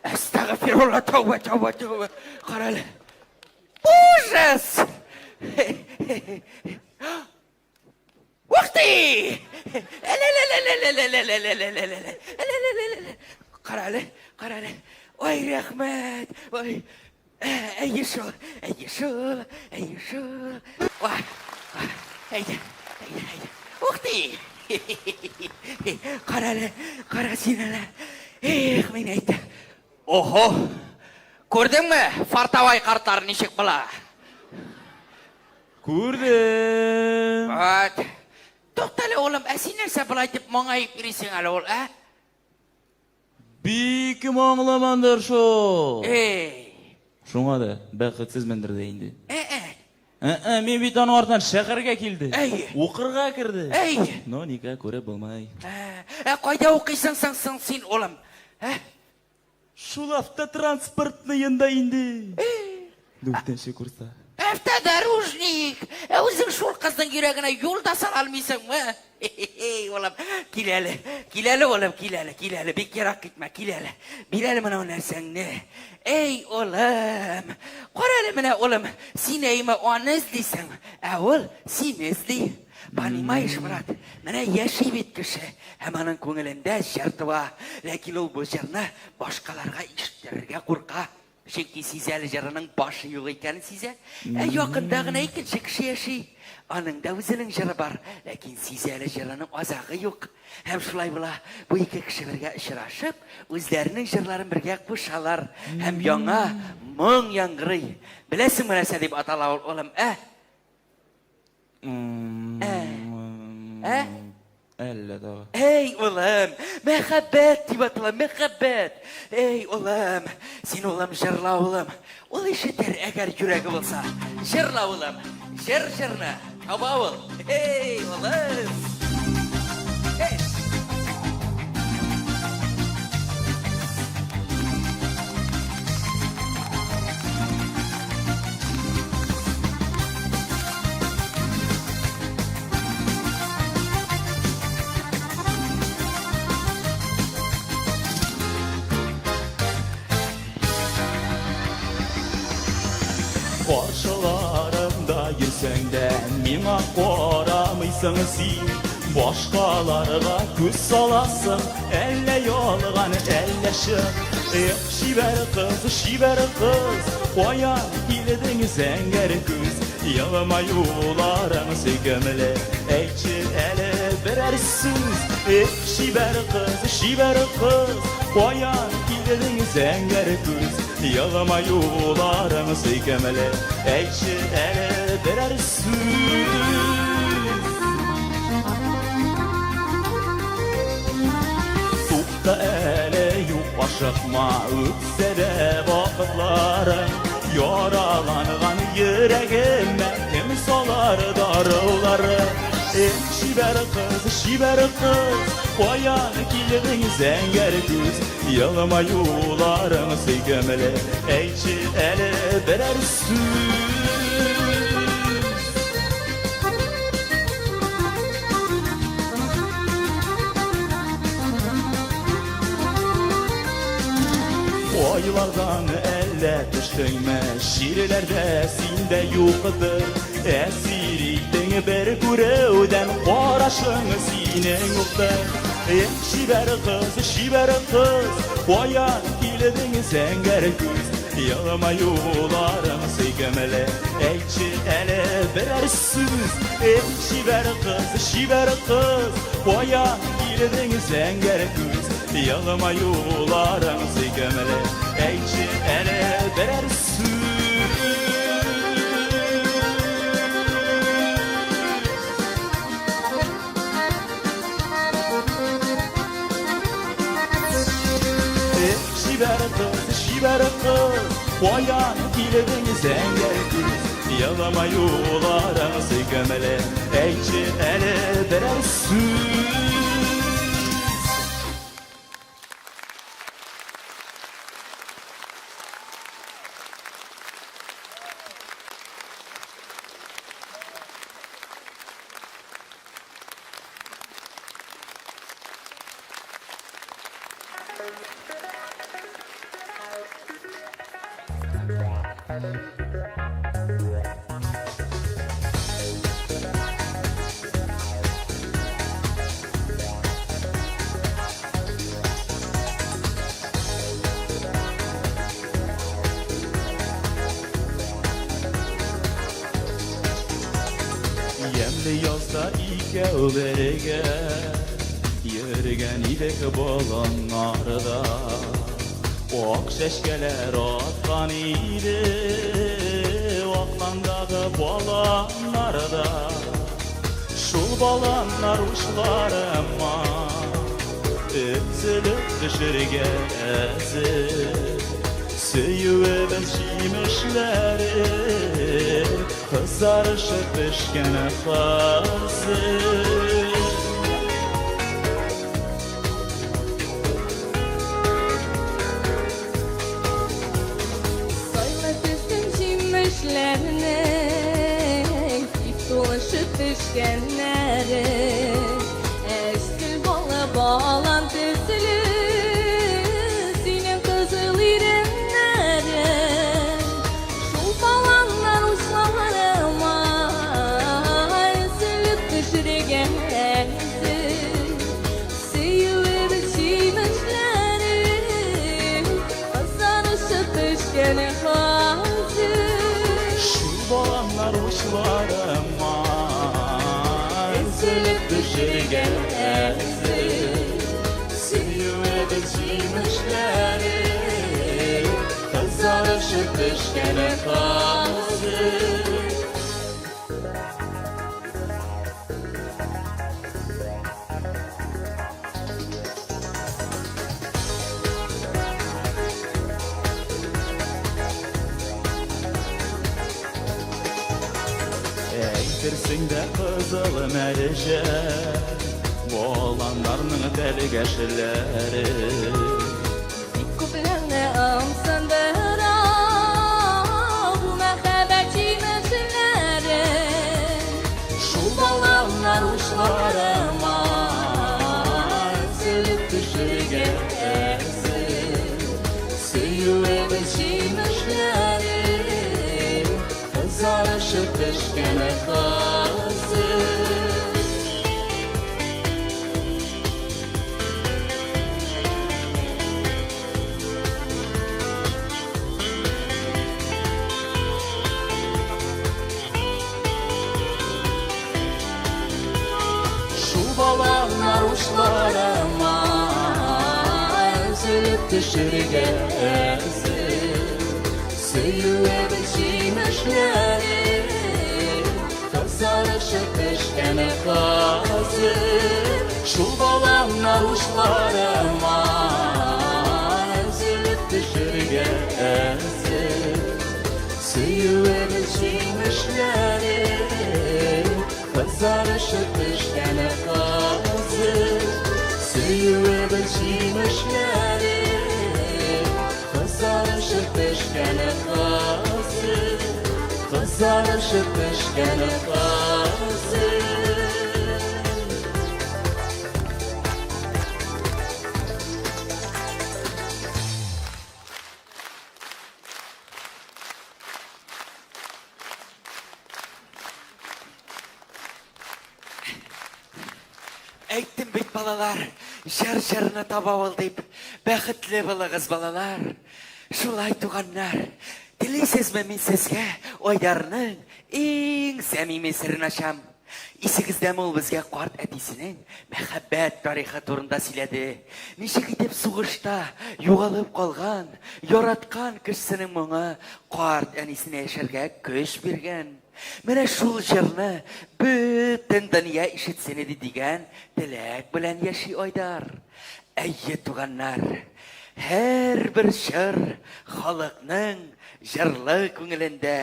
Әстәгъфирулла, тәүбә, тәүбә, тәүбә. Кара әле. Ужас! Ух ты! Кара әле, кара әле. Ой, рәхмәт. Ой. Әйе шул, әйе шул, әйе шул. Ой, әйдә, әйдә, әйдә. Ух ты! Кара әле, кара син әле. Эх, мин әйтәм. Охо! Күрдеңме, фартовай картлар ничек була? Күрдем. Вот. Туктале, улым, ә син нәрсә болай дип моңаеп йөрисең әле ул, ә? Бик моңлымындыр шул. Эй! Шуңа да бәхетсезмендер дә инде. Ә-ә. Ә-ә, мин бит аның артыннан шәһәргә килде. Әй. Укырга керде. Әй. Но никак күреп булмай. Ә, ә кайда укыйсың соң соң син, улым? Ә? Шул автотранспортныенда инде. Дүртенче курста. Автодорожник! Ә үзең шул кызның йөрәгенә юл да сала алмыйсыңмы? Эй, улым, кил әле, кил әле, улым, кил әле, кил әле, бик ерак китмә, кил әле. Бир әле менә нәрсәңне. Эй, улым, кара әле менә, улым, син әйме аны эзлисең, ә ул сине эзли. Понимаешь, брат, менә яши бит кеше, һәм аның күңелендә җыр туа. Ләкин ул бу җырны башкаларга ишеттерергә курка. Чөнки сизә әле җырының башы юк икәнен сизә. Ә якында гына икенче кеше яши. Аның да үзенең җыры бар, ләкин сизә әле җырының азагы юк. Һәм шулай була, бу ике кеше бергә очрашып, үзләренең җырларын бергә кушалар. Һәм яңа моң яңгырый. Беләсеңме нәрсә дип атала ул, улым, ә? Ә? Ә? Әллә тагы. Эй, улым, мәхәббәт дип атала, мәхәббәт. Эй, улым, син улым җырла, улым. Ул ишетер, әгәр йөрәге булса. Җырла, улым, җыр җырны, таба ул. Эй, улым. Эй. Каршыларымда йөрсәң дә, миңа карамыйсың син. Башкаларга күз саласың, әллә ялган, әллә чын. Эх, чибәр кыз, чибәр кыз, каян килдең зәңгәр күз? Елмаюларың сөйкемле, әйтче әле берәр сүз. Эх, чибәр кыз, чибәр кыз, каян килдең зәңгәр күз? Елмаюларың сөйкемле, әйтче әле берәр сүз. Тукта әле, юк ашыкма, үтсә дә вакытларың. Яраланган йөрәгемә кем салар дарулары? Эх, чибәр кыз, чибәр кыз, каян килдең зәңгәр күз? Елмаюларың сөйкемле, әйтче әле берәр сүз. Айлардан әллә төштеңме? Җирләрдә синдә юктыр. Әсир иттең бер күрүдән, карашың синең уктыр. Эх, чибәр кыз, чибәр кыз, каян килдең зәңгәр күз? Елмаюларың сөйкемле, әйтче әле берәр сүз. Эх, чибәр кыз, чибәр кыз, каян килдең зәңгәр күз? Елмаюларың сөйкемле, әйтче әле берәр сүз. Эх, чибәр кыз, чибәр кыз, каян килдең зәңгәр күз? Елмаюларың сөйкемле, әйтче әле берәр сүз. Ямьле язда икәү бергә йөргән идек болыннарда. Ак чәчкәләр аткан иде Акландагы баланнарда. Шул баланнар учларыма өзелеп төшергә әзер. Сөюебез җимешләре кызарышып пешкән хәзер. Сайла төсен җимешләрнең, тик тулышып пешкәннәре. Әчкел балы балан төсле, синең кызыл иреннәрең. Шул баланнар учларыма өзелеп төшергә әзер. Сөюебез җимешләре кызарышып пешкән хәзер. Шул баланнар учларыма өзелеп төшергә әзер. Сөюебез җимешләре кызарышып пешкән хәзер. Әйтерсең дә кызыл мәрҗән, баланнарның тәлгәшләре. Бик күпләрне ымсындыра бу мәхәббәт җимешләре. Шул баланнар учларыма өзелеп төшергә әзер. Сөюебез җимешләре кызарышып пешкән хәзер. Шул баланнар учларыма өзелеп төшергә әзер. Сөюебез җимешләре кызарышып пешкән хәзер. Шул баланнар учларыма өзелеп төшергә әзер. Сөюебез җимешләре кызарышып пешкән хәзер. Сөюебез җимешләре кызарышып пешкән хәзер. Кызарышып пешкән хәзер. Әйттем бит, балалар, җыр җырны таба ул дип. Бәхетле булыгыз, балалар. Шулай, туганнар, телисезме мин сезгә Айдарның иң сәмими серен ачам? Исегездәме ул безгә карт әтисенең мәхәббәт тарихы турында сөйләде. Ничек итеп сугышта югалып калган, яраткан кешесенең моңы карт әнисенә яшәргә көч биргән. Менә шул җырны бөтен дөнья ишетсен иде дигән теләк белән яши Айдар. Әйе, туганнар, һәрбер җыр халыкның җырлы күңелендә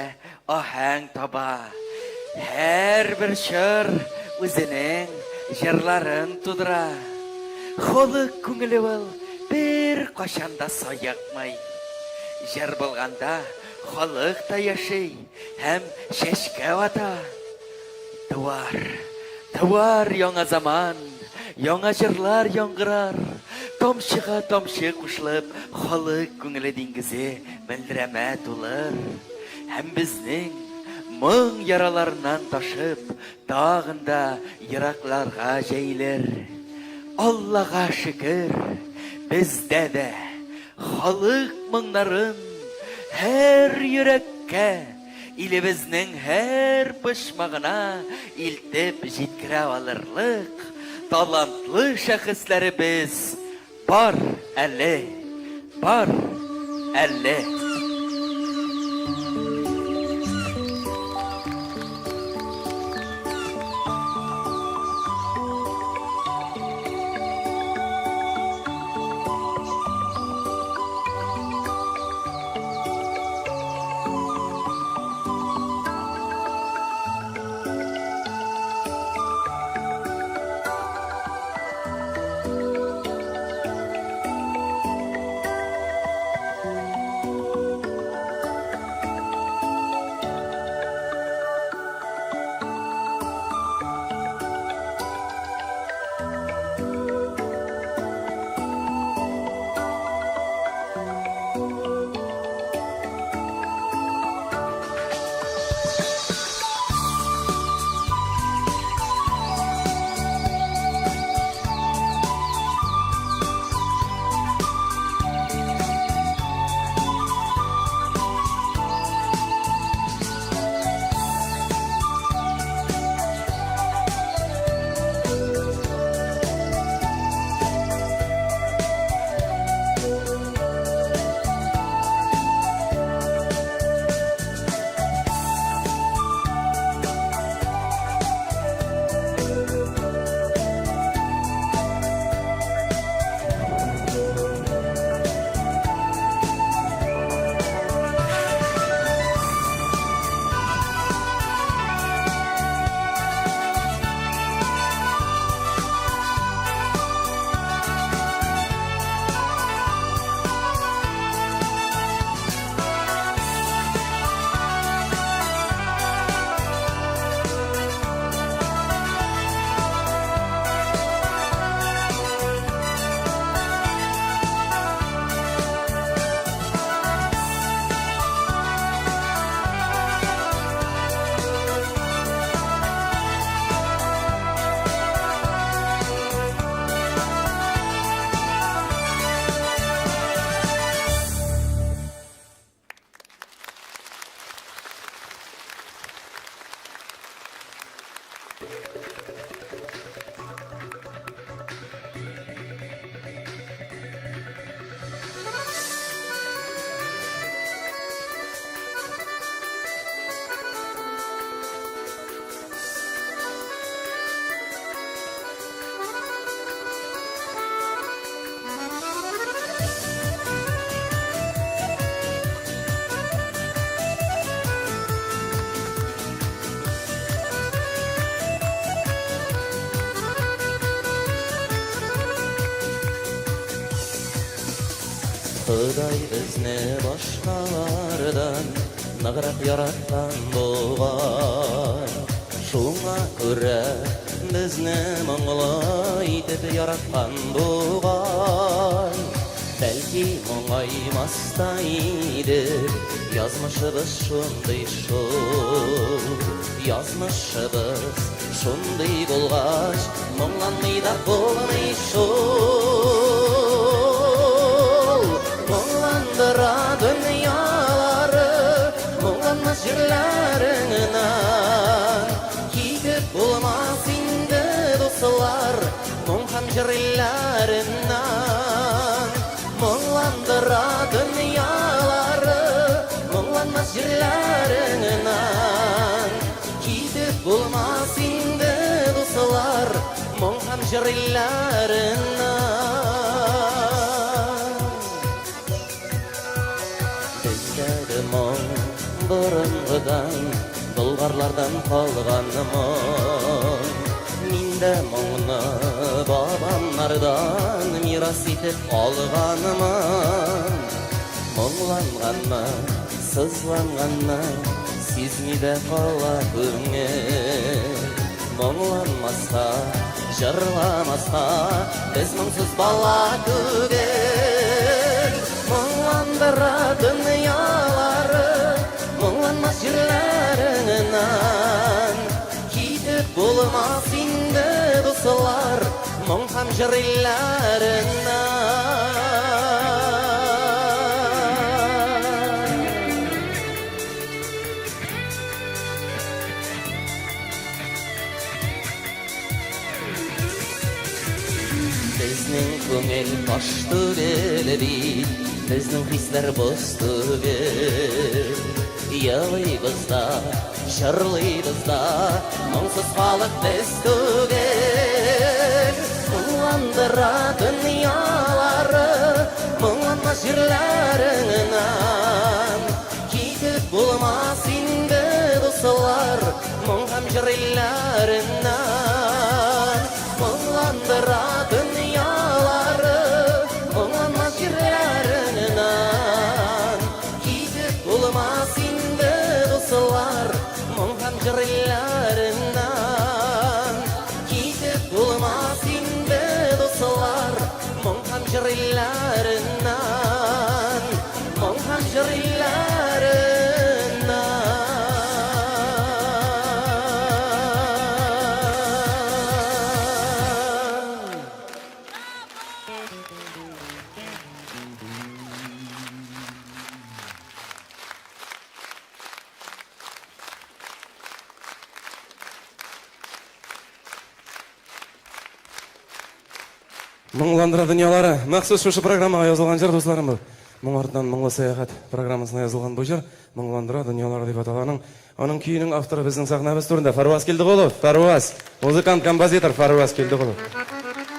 аһәң таба. Һәрбер чор үзенең җырларын тудыра. Халык күңеле ул беркайчан да саекмый. Җыр булганда халык та яши. Һәм чәчкә ата. Туар, туар яңа заман, яңа җырлар яңгырар. Тамчыга тамчы кушылып, халык күңеле диңгезе мөлдерәмә тулыр. Һәм безнең моң яраларыннан ташып, тагын да еракларга җәелер. Аллага шөкер, бездә дә Халык моңнарын һәр йөрәккә, илебезнең һәр почмагына илтеп җиткерә алырлык талантлы шәхесләребез бар әле, бар әле. Ходай безне башкалардан ныграк яраткан бугай. Шуңа күрә безне моңлы итеп яраткан бугай. Бәлки моңаймас та идек, язмышыбыз шундый шул. Язмышыбыз шундый булгач, моңланмый да булмый шул. Моңландыра дөньялары, моңланмас җирләреңнән. Китеп булмас инде, дуслар, моң һәм җыр илләреннән. Моңландыра дөньялары, моңланмас җирләреңнән. Китеп булмас инде, дуслар, моң һәм җыр илләреннән. Бездәге моң борынгыдан, болгарлардан калган моң. Мин дә моңны бабамнардан мирас итеп алганмын. Моңланганны, сызланганны сизми дә кала күңел. Моңланмаска, җырламаска без моңсыз бала түгел. Моңландыра дөньялары, моңланмас җирләреңнән. Китеп булмас инде, дуслар, моң һәм җыр илләреннән. Безнең күңел таш түгел бит, безнең хисләр боз түгел. Елыйбыз да, җырлыйбыз да, моңсыз халык без түгел. Моңландыра дөньялары, моңланмас җирләреңнән. Китеп булмас инде, дуслар, моң һәм җыр илләреннән. Моңландыра дөньялары, моңланмас җирләреңнән. Китеп булмас инде, дуслар, моң һәм җыр илләреннән. Китеп булмас инде, дуслар, моң һәм җыр илләреннән. Моң һәм җыр илләреннән. Моңландыра дөньялары. Махсус шушы программага язылган җыр, дусларым, бу. Моң артыннан моңлы сәяхәт программасына язылган бу җыр Моңландыра дөньялары дип атала аның. Аның көенең авторы безнең сәхнәбез түрендә Фәрваз Килдеголов. Фәрваз, музыкант, композитор Фәрваз Килдеголов.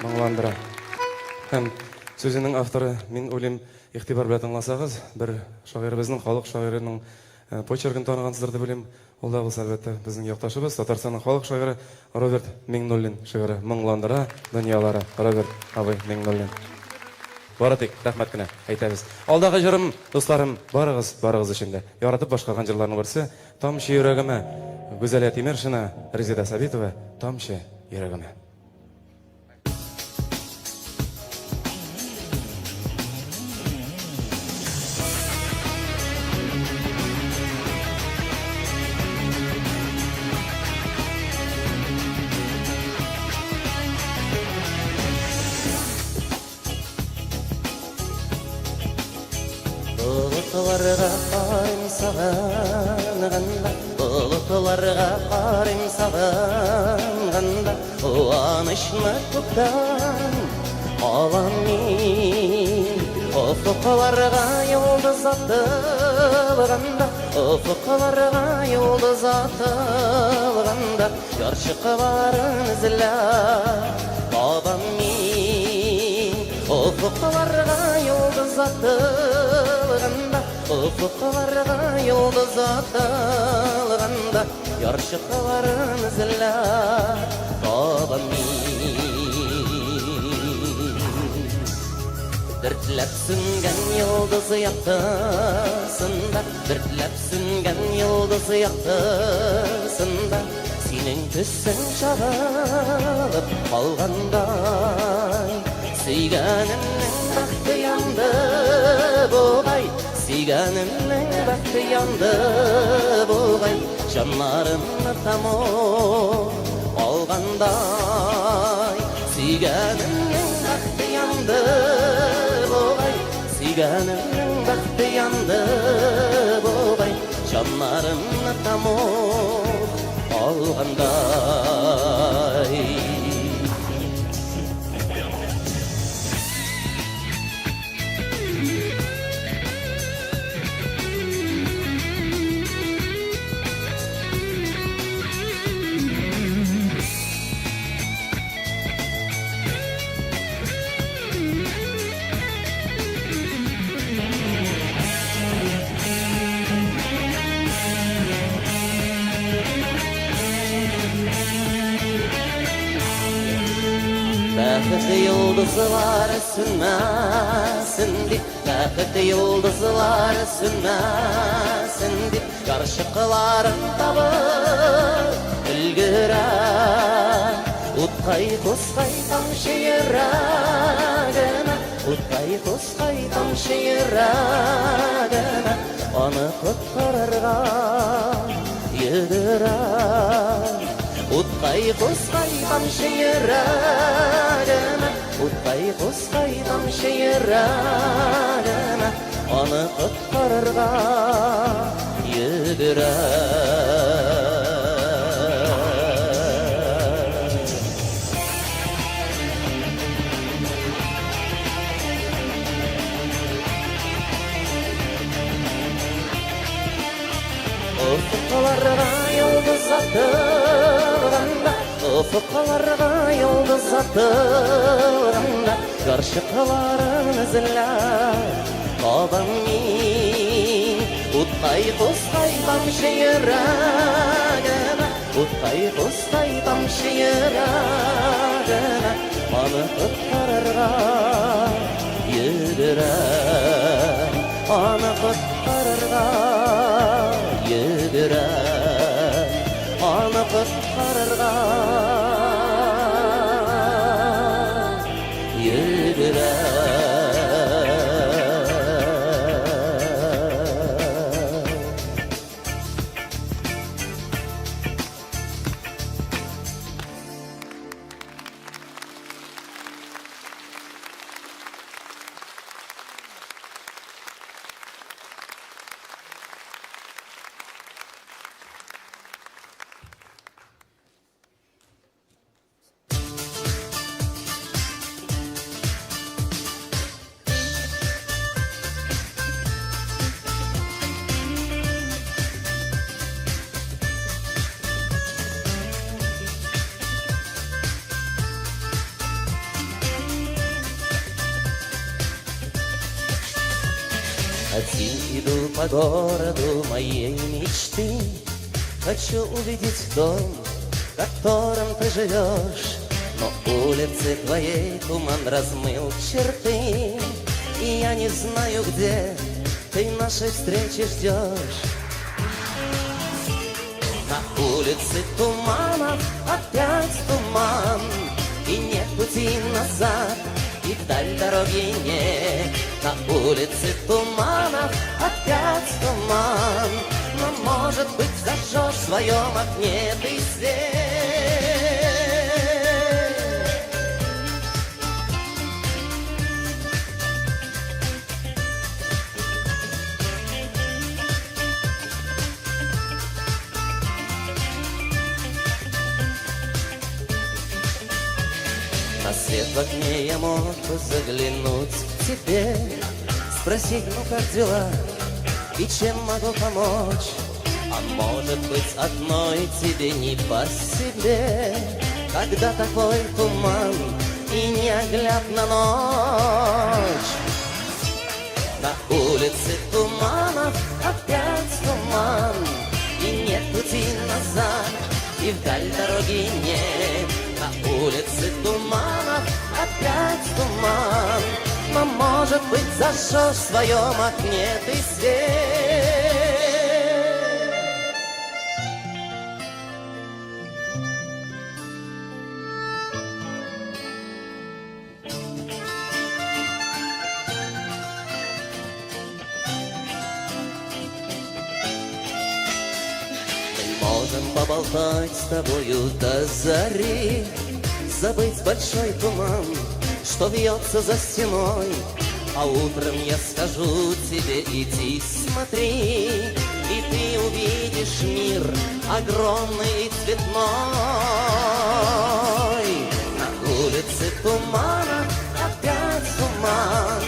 Моңландыра. Һәм сүзенең авторы, мин уйлыйм, игътибар белән тыңласагыз, бер шагыйребезнең, халык шагыйренең почеркын таныгансыздыр дип уйлыйм. Ул да булса, әлбәттә, безнең якташыбыз, Татарстанның халык шагыйре Роберт Миңнуллин шигыре Моңландыра дөньялары, Роберт абый Миңнуллин. Бары тик рәхмәт кенә әйтәбез. Алдагы җырым, дусларым, барыгыз, барыгыз өчен дә. Яратып башкарган җырларның берсе Тамчы йөрәгемә, Гүзәлия Тимершина, Резеда Сабитова, Тамчы йөрәгемә. Болытларга карыйм сагынганда, болытларга карыйм сагынганда, куанычны күктән алам мин. Офыкларга йолдыз атылганда, офыкларга йолдыз атылганда, ярчыкларын эзләп табам мин. Офыкларга йолдыз атылганда, офыкларга йолдыз атылганда, ярчыкларын эзләп табам мин. Дертләп сүнгән йолдыз яктысында, дертләп сүнгән йолдыз яктысында, синең төсең чагылып калгандай. Сөйгәнемнең бәхте янды бугай, сөйгәнемнең бәхте янды бугай. Җаннарымны тамып алгандай. Сөйгәнемнең бәхте янды бугай, Сөйгәнемнең бәхте янды бугай, Җаннарымны тамып алгандай. Бәхет йолдызлары сүнмәсен дип, Бәхет йолдызлары сүнмәсен дип, Ярчыкларын табып өлгерә. Уткай кускай тамчы йөрәгемә, Уткай кускай тамчы йөрәгемә, Аны коткарырга йөгерә. Уткай кускай тамчы йөрәгемә, Уткай кускай тамчы йөрәгемә, Аны коткарырга йөгерә. Офыкларга йолдыз атылганда, Офыкларга йолдыз атылганда, Карчыкларын эзләп табам мин. Уткай кускай тамчы йөрәгемә, Уткай кускай тамчы йөрәгемә, Аны коткарырга йөгерәм, Аны коткарырга йөгерәм, Аны коткарырга йөгерәм. Один иду по городу моей мечты, Хочу увидеть дом, в котором ты живешь, Но улицы твоей туман размыл черты, И я не знаю, где ты нашей встречи ждешь. На улице туманов опять туман, И нет пути назад, и вдаль дороги нет. На улице туманов опять туман, Но, может быть, зажжешь в своем окне ты свет. На свет в окне я мог бы заглянуть к тебе, Спросить, ну как дела и чем могу помочь. А может быть, одной тебе не по себе, Когда такой туман и неоглядна ночь. На улице туманов опять туман, И нет пути назад, и вдаль дороги нет. На улице туманов опять туман, Но, может быть, зажжешь в своем окне ты свет. Можем поболтать с тобою до зари, Забыть большой туман, что вьется за стеной. А утром я скажу тебе, иди смотри, И ты увидишь мир огромный и цветной. На улице тумана опять туман,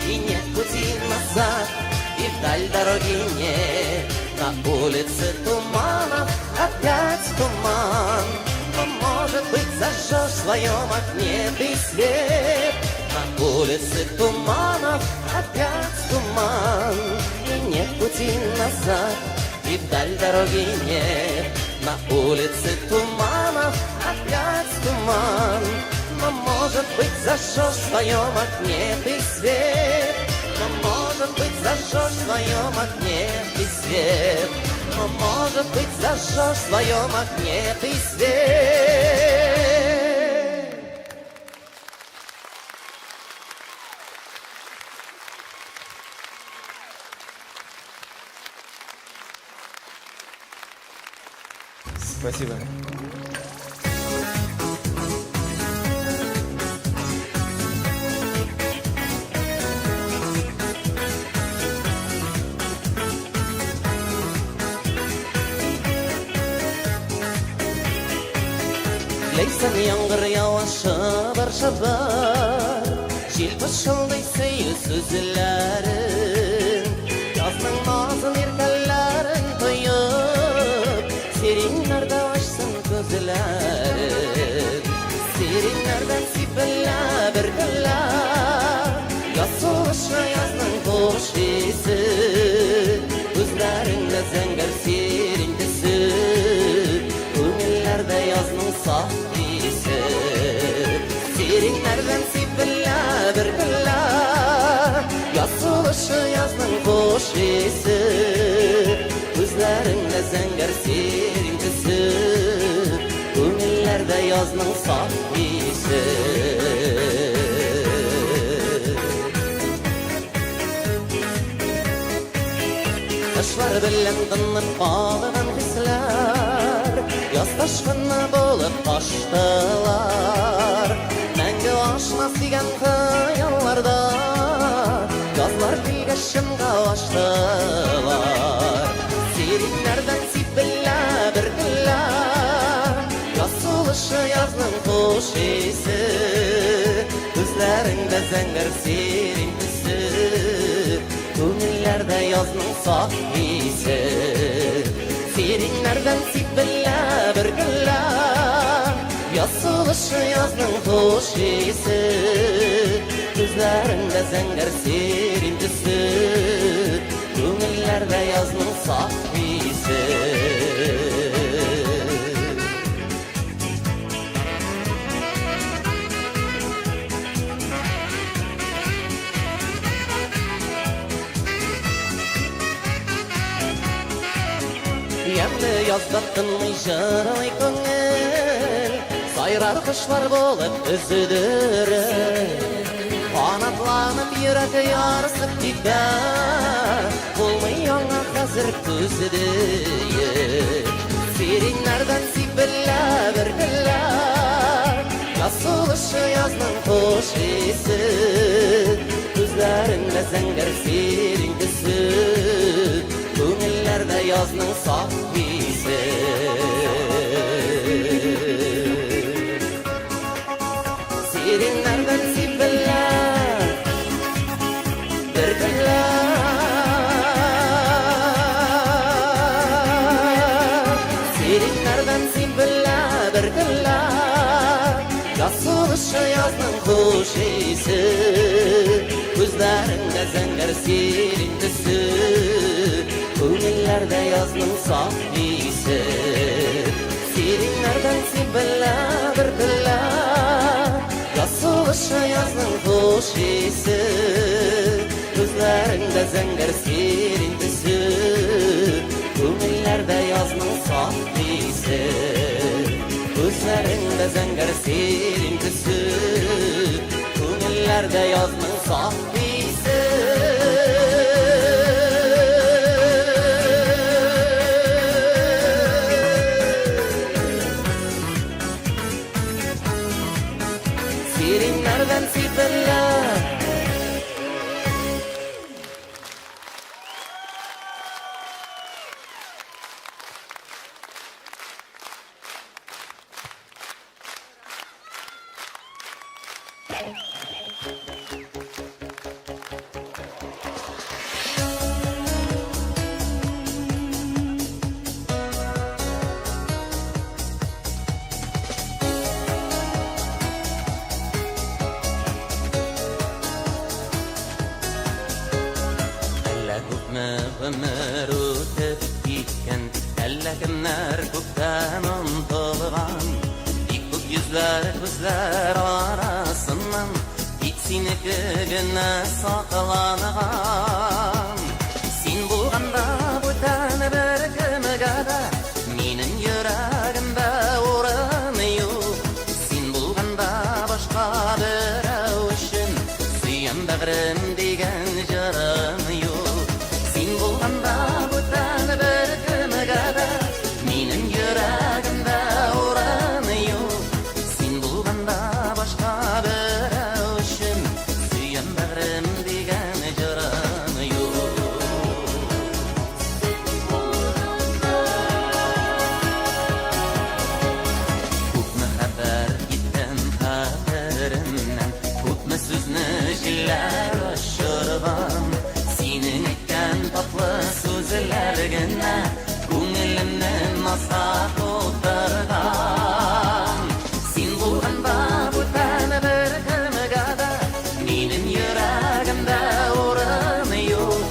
И нет пути назад, и вдаль дороги нет. На улице туманов опять туман, Но, может быть, зажжешь в своем окне ты свет. На улице туманов опять туман, И нет пути назад, и вдаль дороги нет. На улице туманов опять туман, Но, может быть, зажжешь в своем окне ты свет. Но, может быть, зажжешь в своем окне ты свет. Но, может быть, зажжешь в своем окне ты свет. Спасибо. Ләйсән яңгыр ява шыбыр-шыбыр, Җил пышылдый сөю сүзләрен. Язның назын иркәләрен тоеп, Сиреннәрдә ачсын күзләрен. Сиреннәрдән сипелә бер гөллә, Яз сулышы язның хуш исе. Күзләреңдә зәңгәр сирень төсе, Күңелләрдә язның саф исе. Сиреннәрдән сипелә бер гөллә, Яз сулышы язның хуш исе. Күзләреңдә зәңгәр сирень төсе, Күңелләрдә язның саф исе. Кышлар белән тынып калган хисләр Яз ташкыны булып таштылар. Мәңге ашмас дигән хыялларда Язлар килгәч чынга аштылар. Сиреннәрдән сипелә бер гөллә, Яз сулышы язның хуш исе. Күзләреңдә зәңгәр сирень төсе, Күңелләрдә язның саф исе. Сиреннәрдән сипелә бер гөллә, Яз сулышы язның хуш исе. Күзләреңдә зәңгәр сирень төсе, Күңелләрдә язның саф исе. Ямьле язда тынмый җырлый күңел, Сайрар кошлар булып өзелереп. Канатланып йөрәк ярсып китә, Булмый аңа хәзер күзе. Сиреннәрдән сипелә бер гөллә, Яз сулышы язның хуш исе. Күзләреңдә зәңгәр сирень төсе, Күңелләрдә язның саф исе. Сиреннәрдән сипелә бер гөллә, Сиреннәрдән сипелә бер гөллә, Яз сулышы язның хуш исе. Күзләреңдә зәңгәр сирень төсе, Күңелләрдә язның саф исе. Сиреннәрдән сипелә бер гөллә, Яз сулышы язның хуш исе. Күзләреңдә зәңгәр сирень төсе, Күңелләрдә язның саф исе. Күзләреңдә зәңгәр сирень төсе, Күңелләрдә язның саф исе. кемнәр күптән онтылган. Бик күп йөзләр, күзләр арасыннан тик синеке генә сакланган. Син булганда бүтән беркемгә дә минем йөрәгемдә урын юк. Син булганда башка берәү өчен сөям бәгърем дигән җырым юк. Син булганда бүтән беркемгә дә минем йөрәгемдә урын юк. Син булганда башка берәү өчен сөям бәгърем дигән җырым юк. Күпме хәбәр киткән хәтеремнән, күпме сүзне җилләр очырган. Синең әйткән татлы сүзләр генә күңелемне назга тутырган. Син булганда бүтән беркемгә дә минем йөрәгемдә урын юк.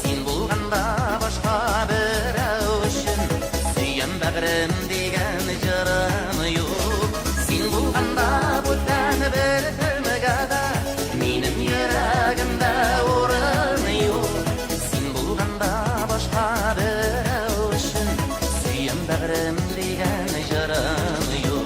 Син булганда башка берәү өчен сөям бәгърем дигән җырым юк. Син булганда бүтән беркемгә дә минем йөрәгемдә урын юк. Син булганда башка берәү өчен сөям бәгърем дигән җырым юк.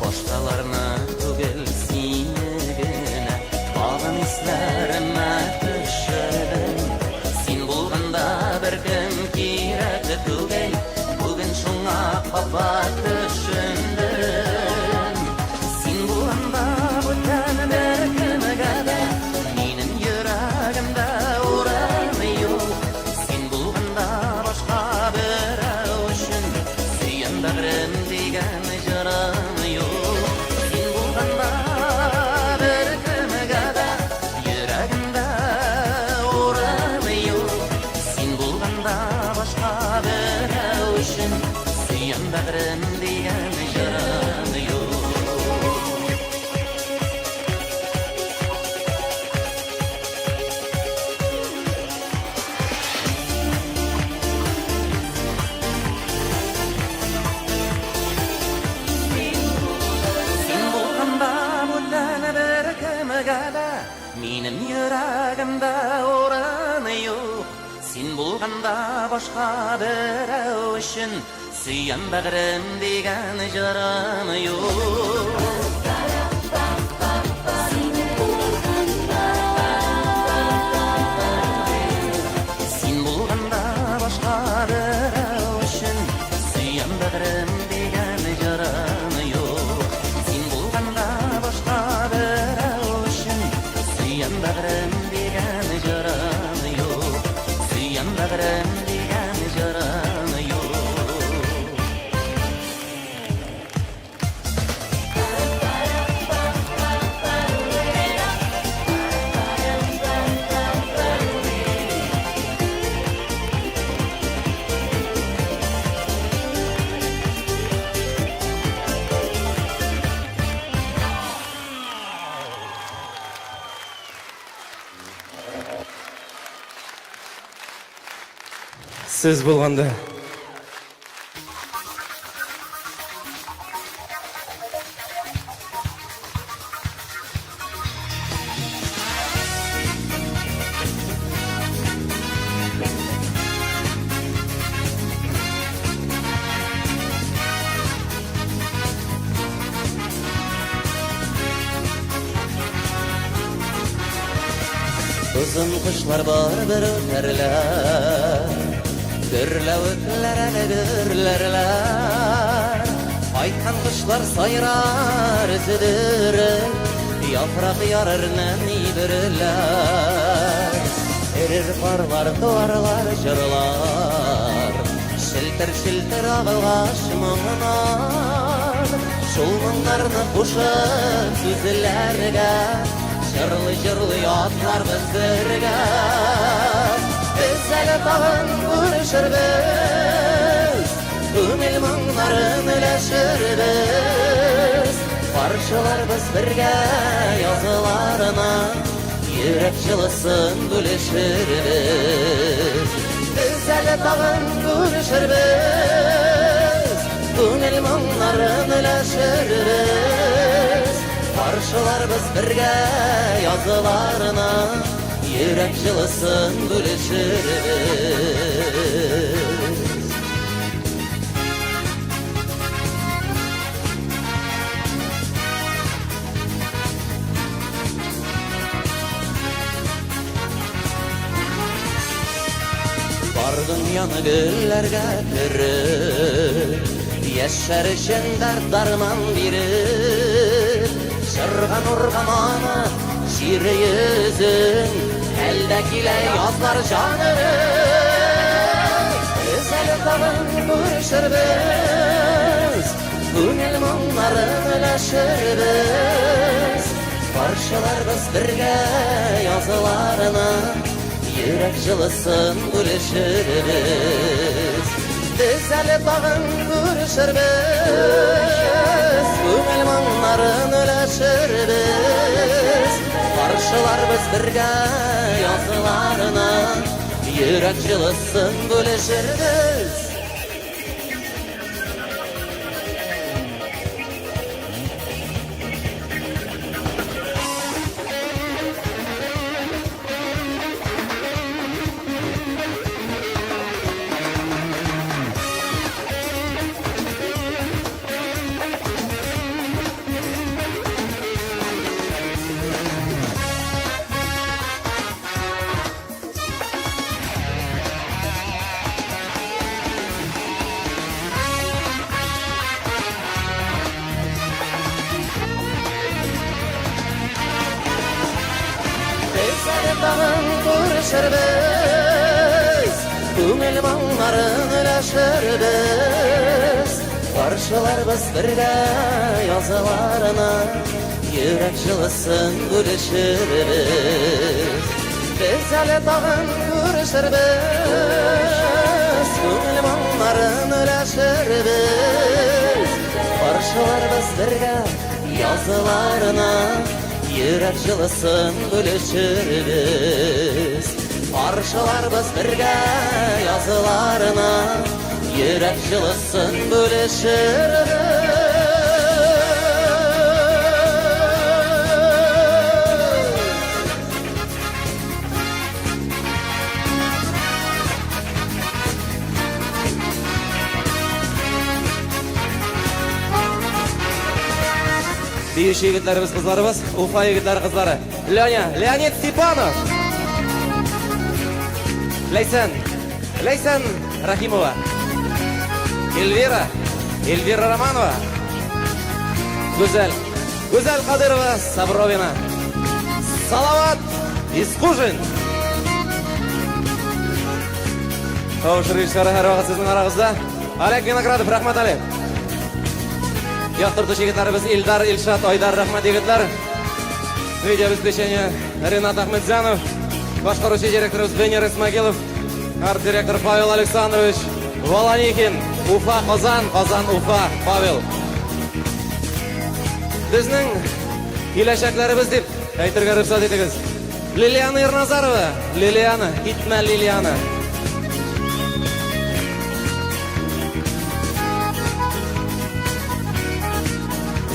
Башкаларны түгел, сине генә тагын исләремә төшердем. Син булганда беркем кирәк түгел, бүген шуңа кабат төшендем. Син булганда бүтән беркемгә дә минем йөрәгемдә урын юк. Син булганда башка берәү өчен сөям бәгърем дигән җырым юк. Син булганда беркемгә дә йөрәгемдә урын юк. Син булганда башка берәү өчен сөям бәгърем дигән җырым юк. Син булганда бүтән беркемгә дә минем йөрәгемдә урын юк. Син булганда башка берәү өчен сөям бәгърем дигән җырым юк. Син булганда башка берәү өчен сөям бәгърем дигән җырым юк. Син булганда башка берәү өчен сөям бәгърем дигән җырым юк. Сөям бәгърем дигән җырым юк. Сез булганда. Озын кышлар бар бер үтәрләр, Гөрләвекләр әле гөрләрләр. Кайткан кошлар сайрар өзелереп, Яфрак ярыр нәни бөреләр. Эрер карлар, туарлар җырлар, Челтер-челтер агылгач моңнар. Шул моңнарны кушып сүзләргә, Җырлый-җырлый атларбыз бергә. Без әле тагын күрешербез. Күңел моңнарын өләшербез. Каршыларбыз бергә языларына, Йөрәк җылысын бүлешербез. Без әле тагын күрешербез, Күңел моңнарын өләшербез. Каршыларбыз бергә языларына, Йөрәк җылысын бүлешербез. Бар дөньяны гөлләргә төреп, Яшәр өчен дәрт-дәрман биреп, Җырга нурга манып, җир йөзен, Әлдә килә язлар җан өреп. Без әле тагын күрешербез, Күңел моңнарын өләшербез. Каршыларбыз бергә язларны, Йөрәк җылысын бүлешербез. Без әле тагын күрешербез, Күңел моңнарын өләшербез. Каршыларбыз бергә язларны, Йөрәк җылысын бүлешербез. Без әле тагын күрешербез, Күңел моңнарын өләшербез. Каршыларбыз бергә язларны, Йөрәк җылысын бүлешербез. Без әле тагын күрешербез, Күңел моңнарын өләшербез. Каршыларбыз бергә язларны, Йөрәк җылысын бүлешербез. Каршыларбыз бергә язларны, Йөрәк җылысын бүлешербез. Биюче егетләребез, кызларыбыз, Уфа егетләре, кызлары. Леня, Леонид Степанов. Ләйсән, Ләйсән Рахимова. Эльвира, Эльвира Романова. Гүзәл, Гүзәл Кадырова Сабровина. Салават Искужин. Тавыш режиссеры һәрвакыт сезнең арагызда. Олег Виноградов, рәхмәт, Олег. Яктыртучы егетләребез Илдар, Илшат, Айдар, рәхмәт, егетләр. Видеообеспечение Ренат Ахметзянов, башкаручы директорыбыз Венер Исмагилов, арт-директор Павел Александрович Волоникин, Уфа, Казан, Казан, Уфа, Павел. Безнең киләчәкләребез дип әйтергә рөхсәт итегез. Лилиана Ирназарова, Лилиана, китмә, Лилиана.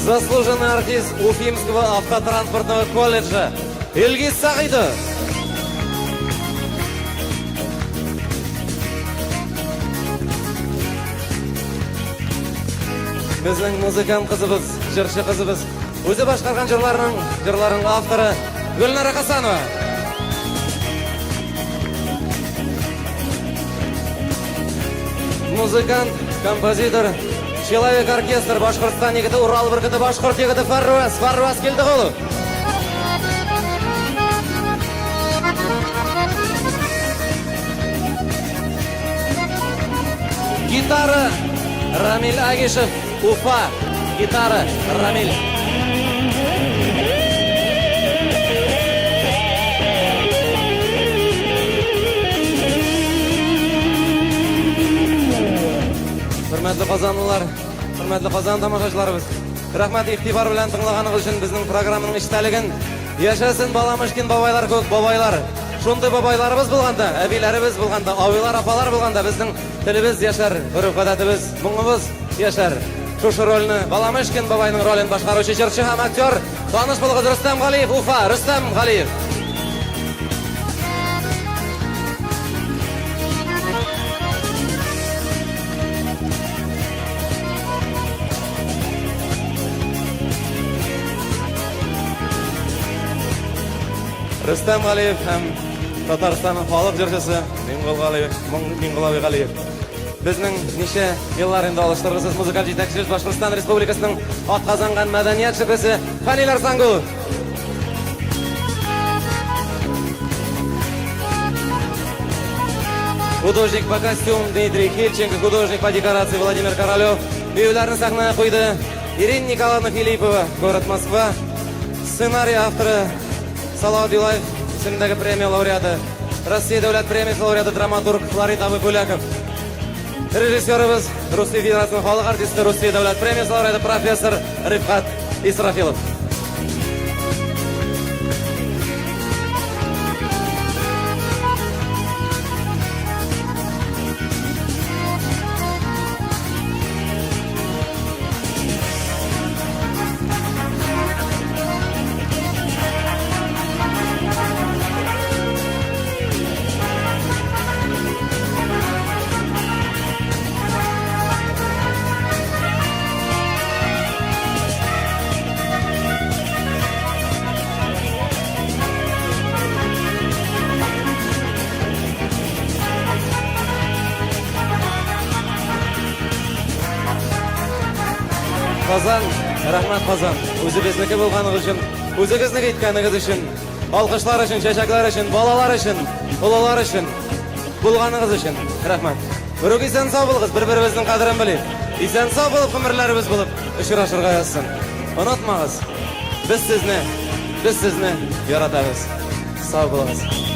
Заслуженный артист Уфимского автотранспортного колледжа Ильгиз Сагитов. Безнең музыкант кызыбыз, җырчы кызыбыз, үзе башкарган җырларның, җырларның авторы Гөлнара Хасанова. Музыкант, композитор, человек-оркестр, Башкортстан егете, Урал бөркете, башкорт егете Фарруас, Фарруас Килдеголов. Гитара Рамиль Агишев, Уфа. Гитара Рамиль. Хөрмәтле Хөрмәтле казанлылар, хөрмәтле Казан тамашачыларыбыз, рәхмәт игътибар белән тыңлаганыгыз өчен безнең программаның эчтәлеген. Яшәсен Баламышкин бабайлар кебек бабайлар. Шундый бабайларыбыз булганда, әбиләребез булганда, абыйлар, апалар булганда безнең телебез яшәр, гореф-гадәтебез, моңыбыз яшәр. Шушы рольне Баламышкин бабайның ролен башкаручы җырчы һәм актер, таныш булыгыз Рөстәм Галиев, Уфа, Рөстәм Галиев. Рөстәм Галиев һәм Татарстанның халык җырчысы Миңгол Галиев, Миңгол абый Галиев. Безнең ничә еллар инде алыштыргысыз музыкаль җитәкчебез Башкортстан Республикасының атказанган мәдәният шефесе Фәнил Арслангулов. Художник по костюм Дмитрий Хильченко, художник по декорации Владимир Королев. Биюләрне сәхнәгә куйды Ирина Николаевна Филиппова, город Москва. Сценарий авторы Салават Юлаев исемендәге премия лауреаты, Россия дәүләт премиясе лауреаты драматург Флорид абый Бүләков. Режиссерыбыз Русия Федерациясенең халык артисты, Русия дәүләт премиясе лауреаты профессор Рифкат Исрафилов. Казан, рәхмәт Казан. Үзебезнеке булганыгыз өчен, үзегезнеке иткәнегез өчен, алкышлар өчен, чәчәкләр өчен, балалар өчен, олылар өчен, булганыгыз өчен рәхмәт. Берүк исән сау булыгыз, бер-беребезнең кадерен белик. Исән сау булып, гомерләребез булып, очрашырга язсын. Онытмагыз, без сезне, без сезне яратабыз. Сау булыгыз.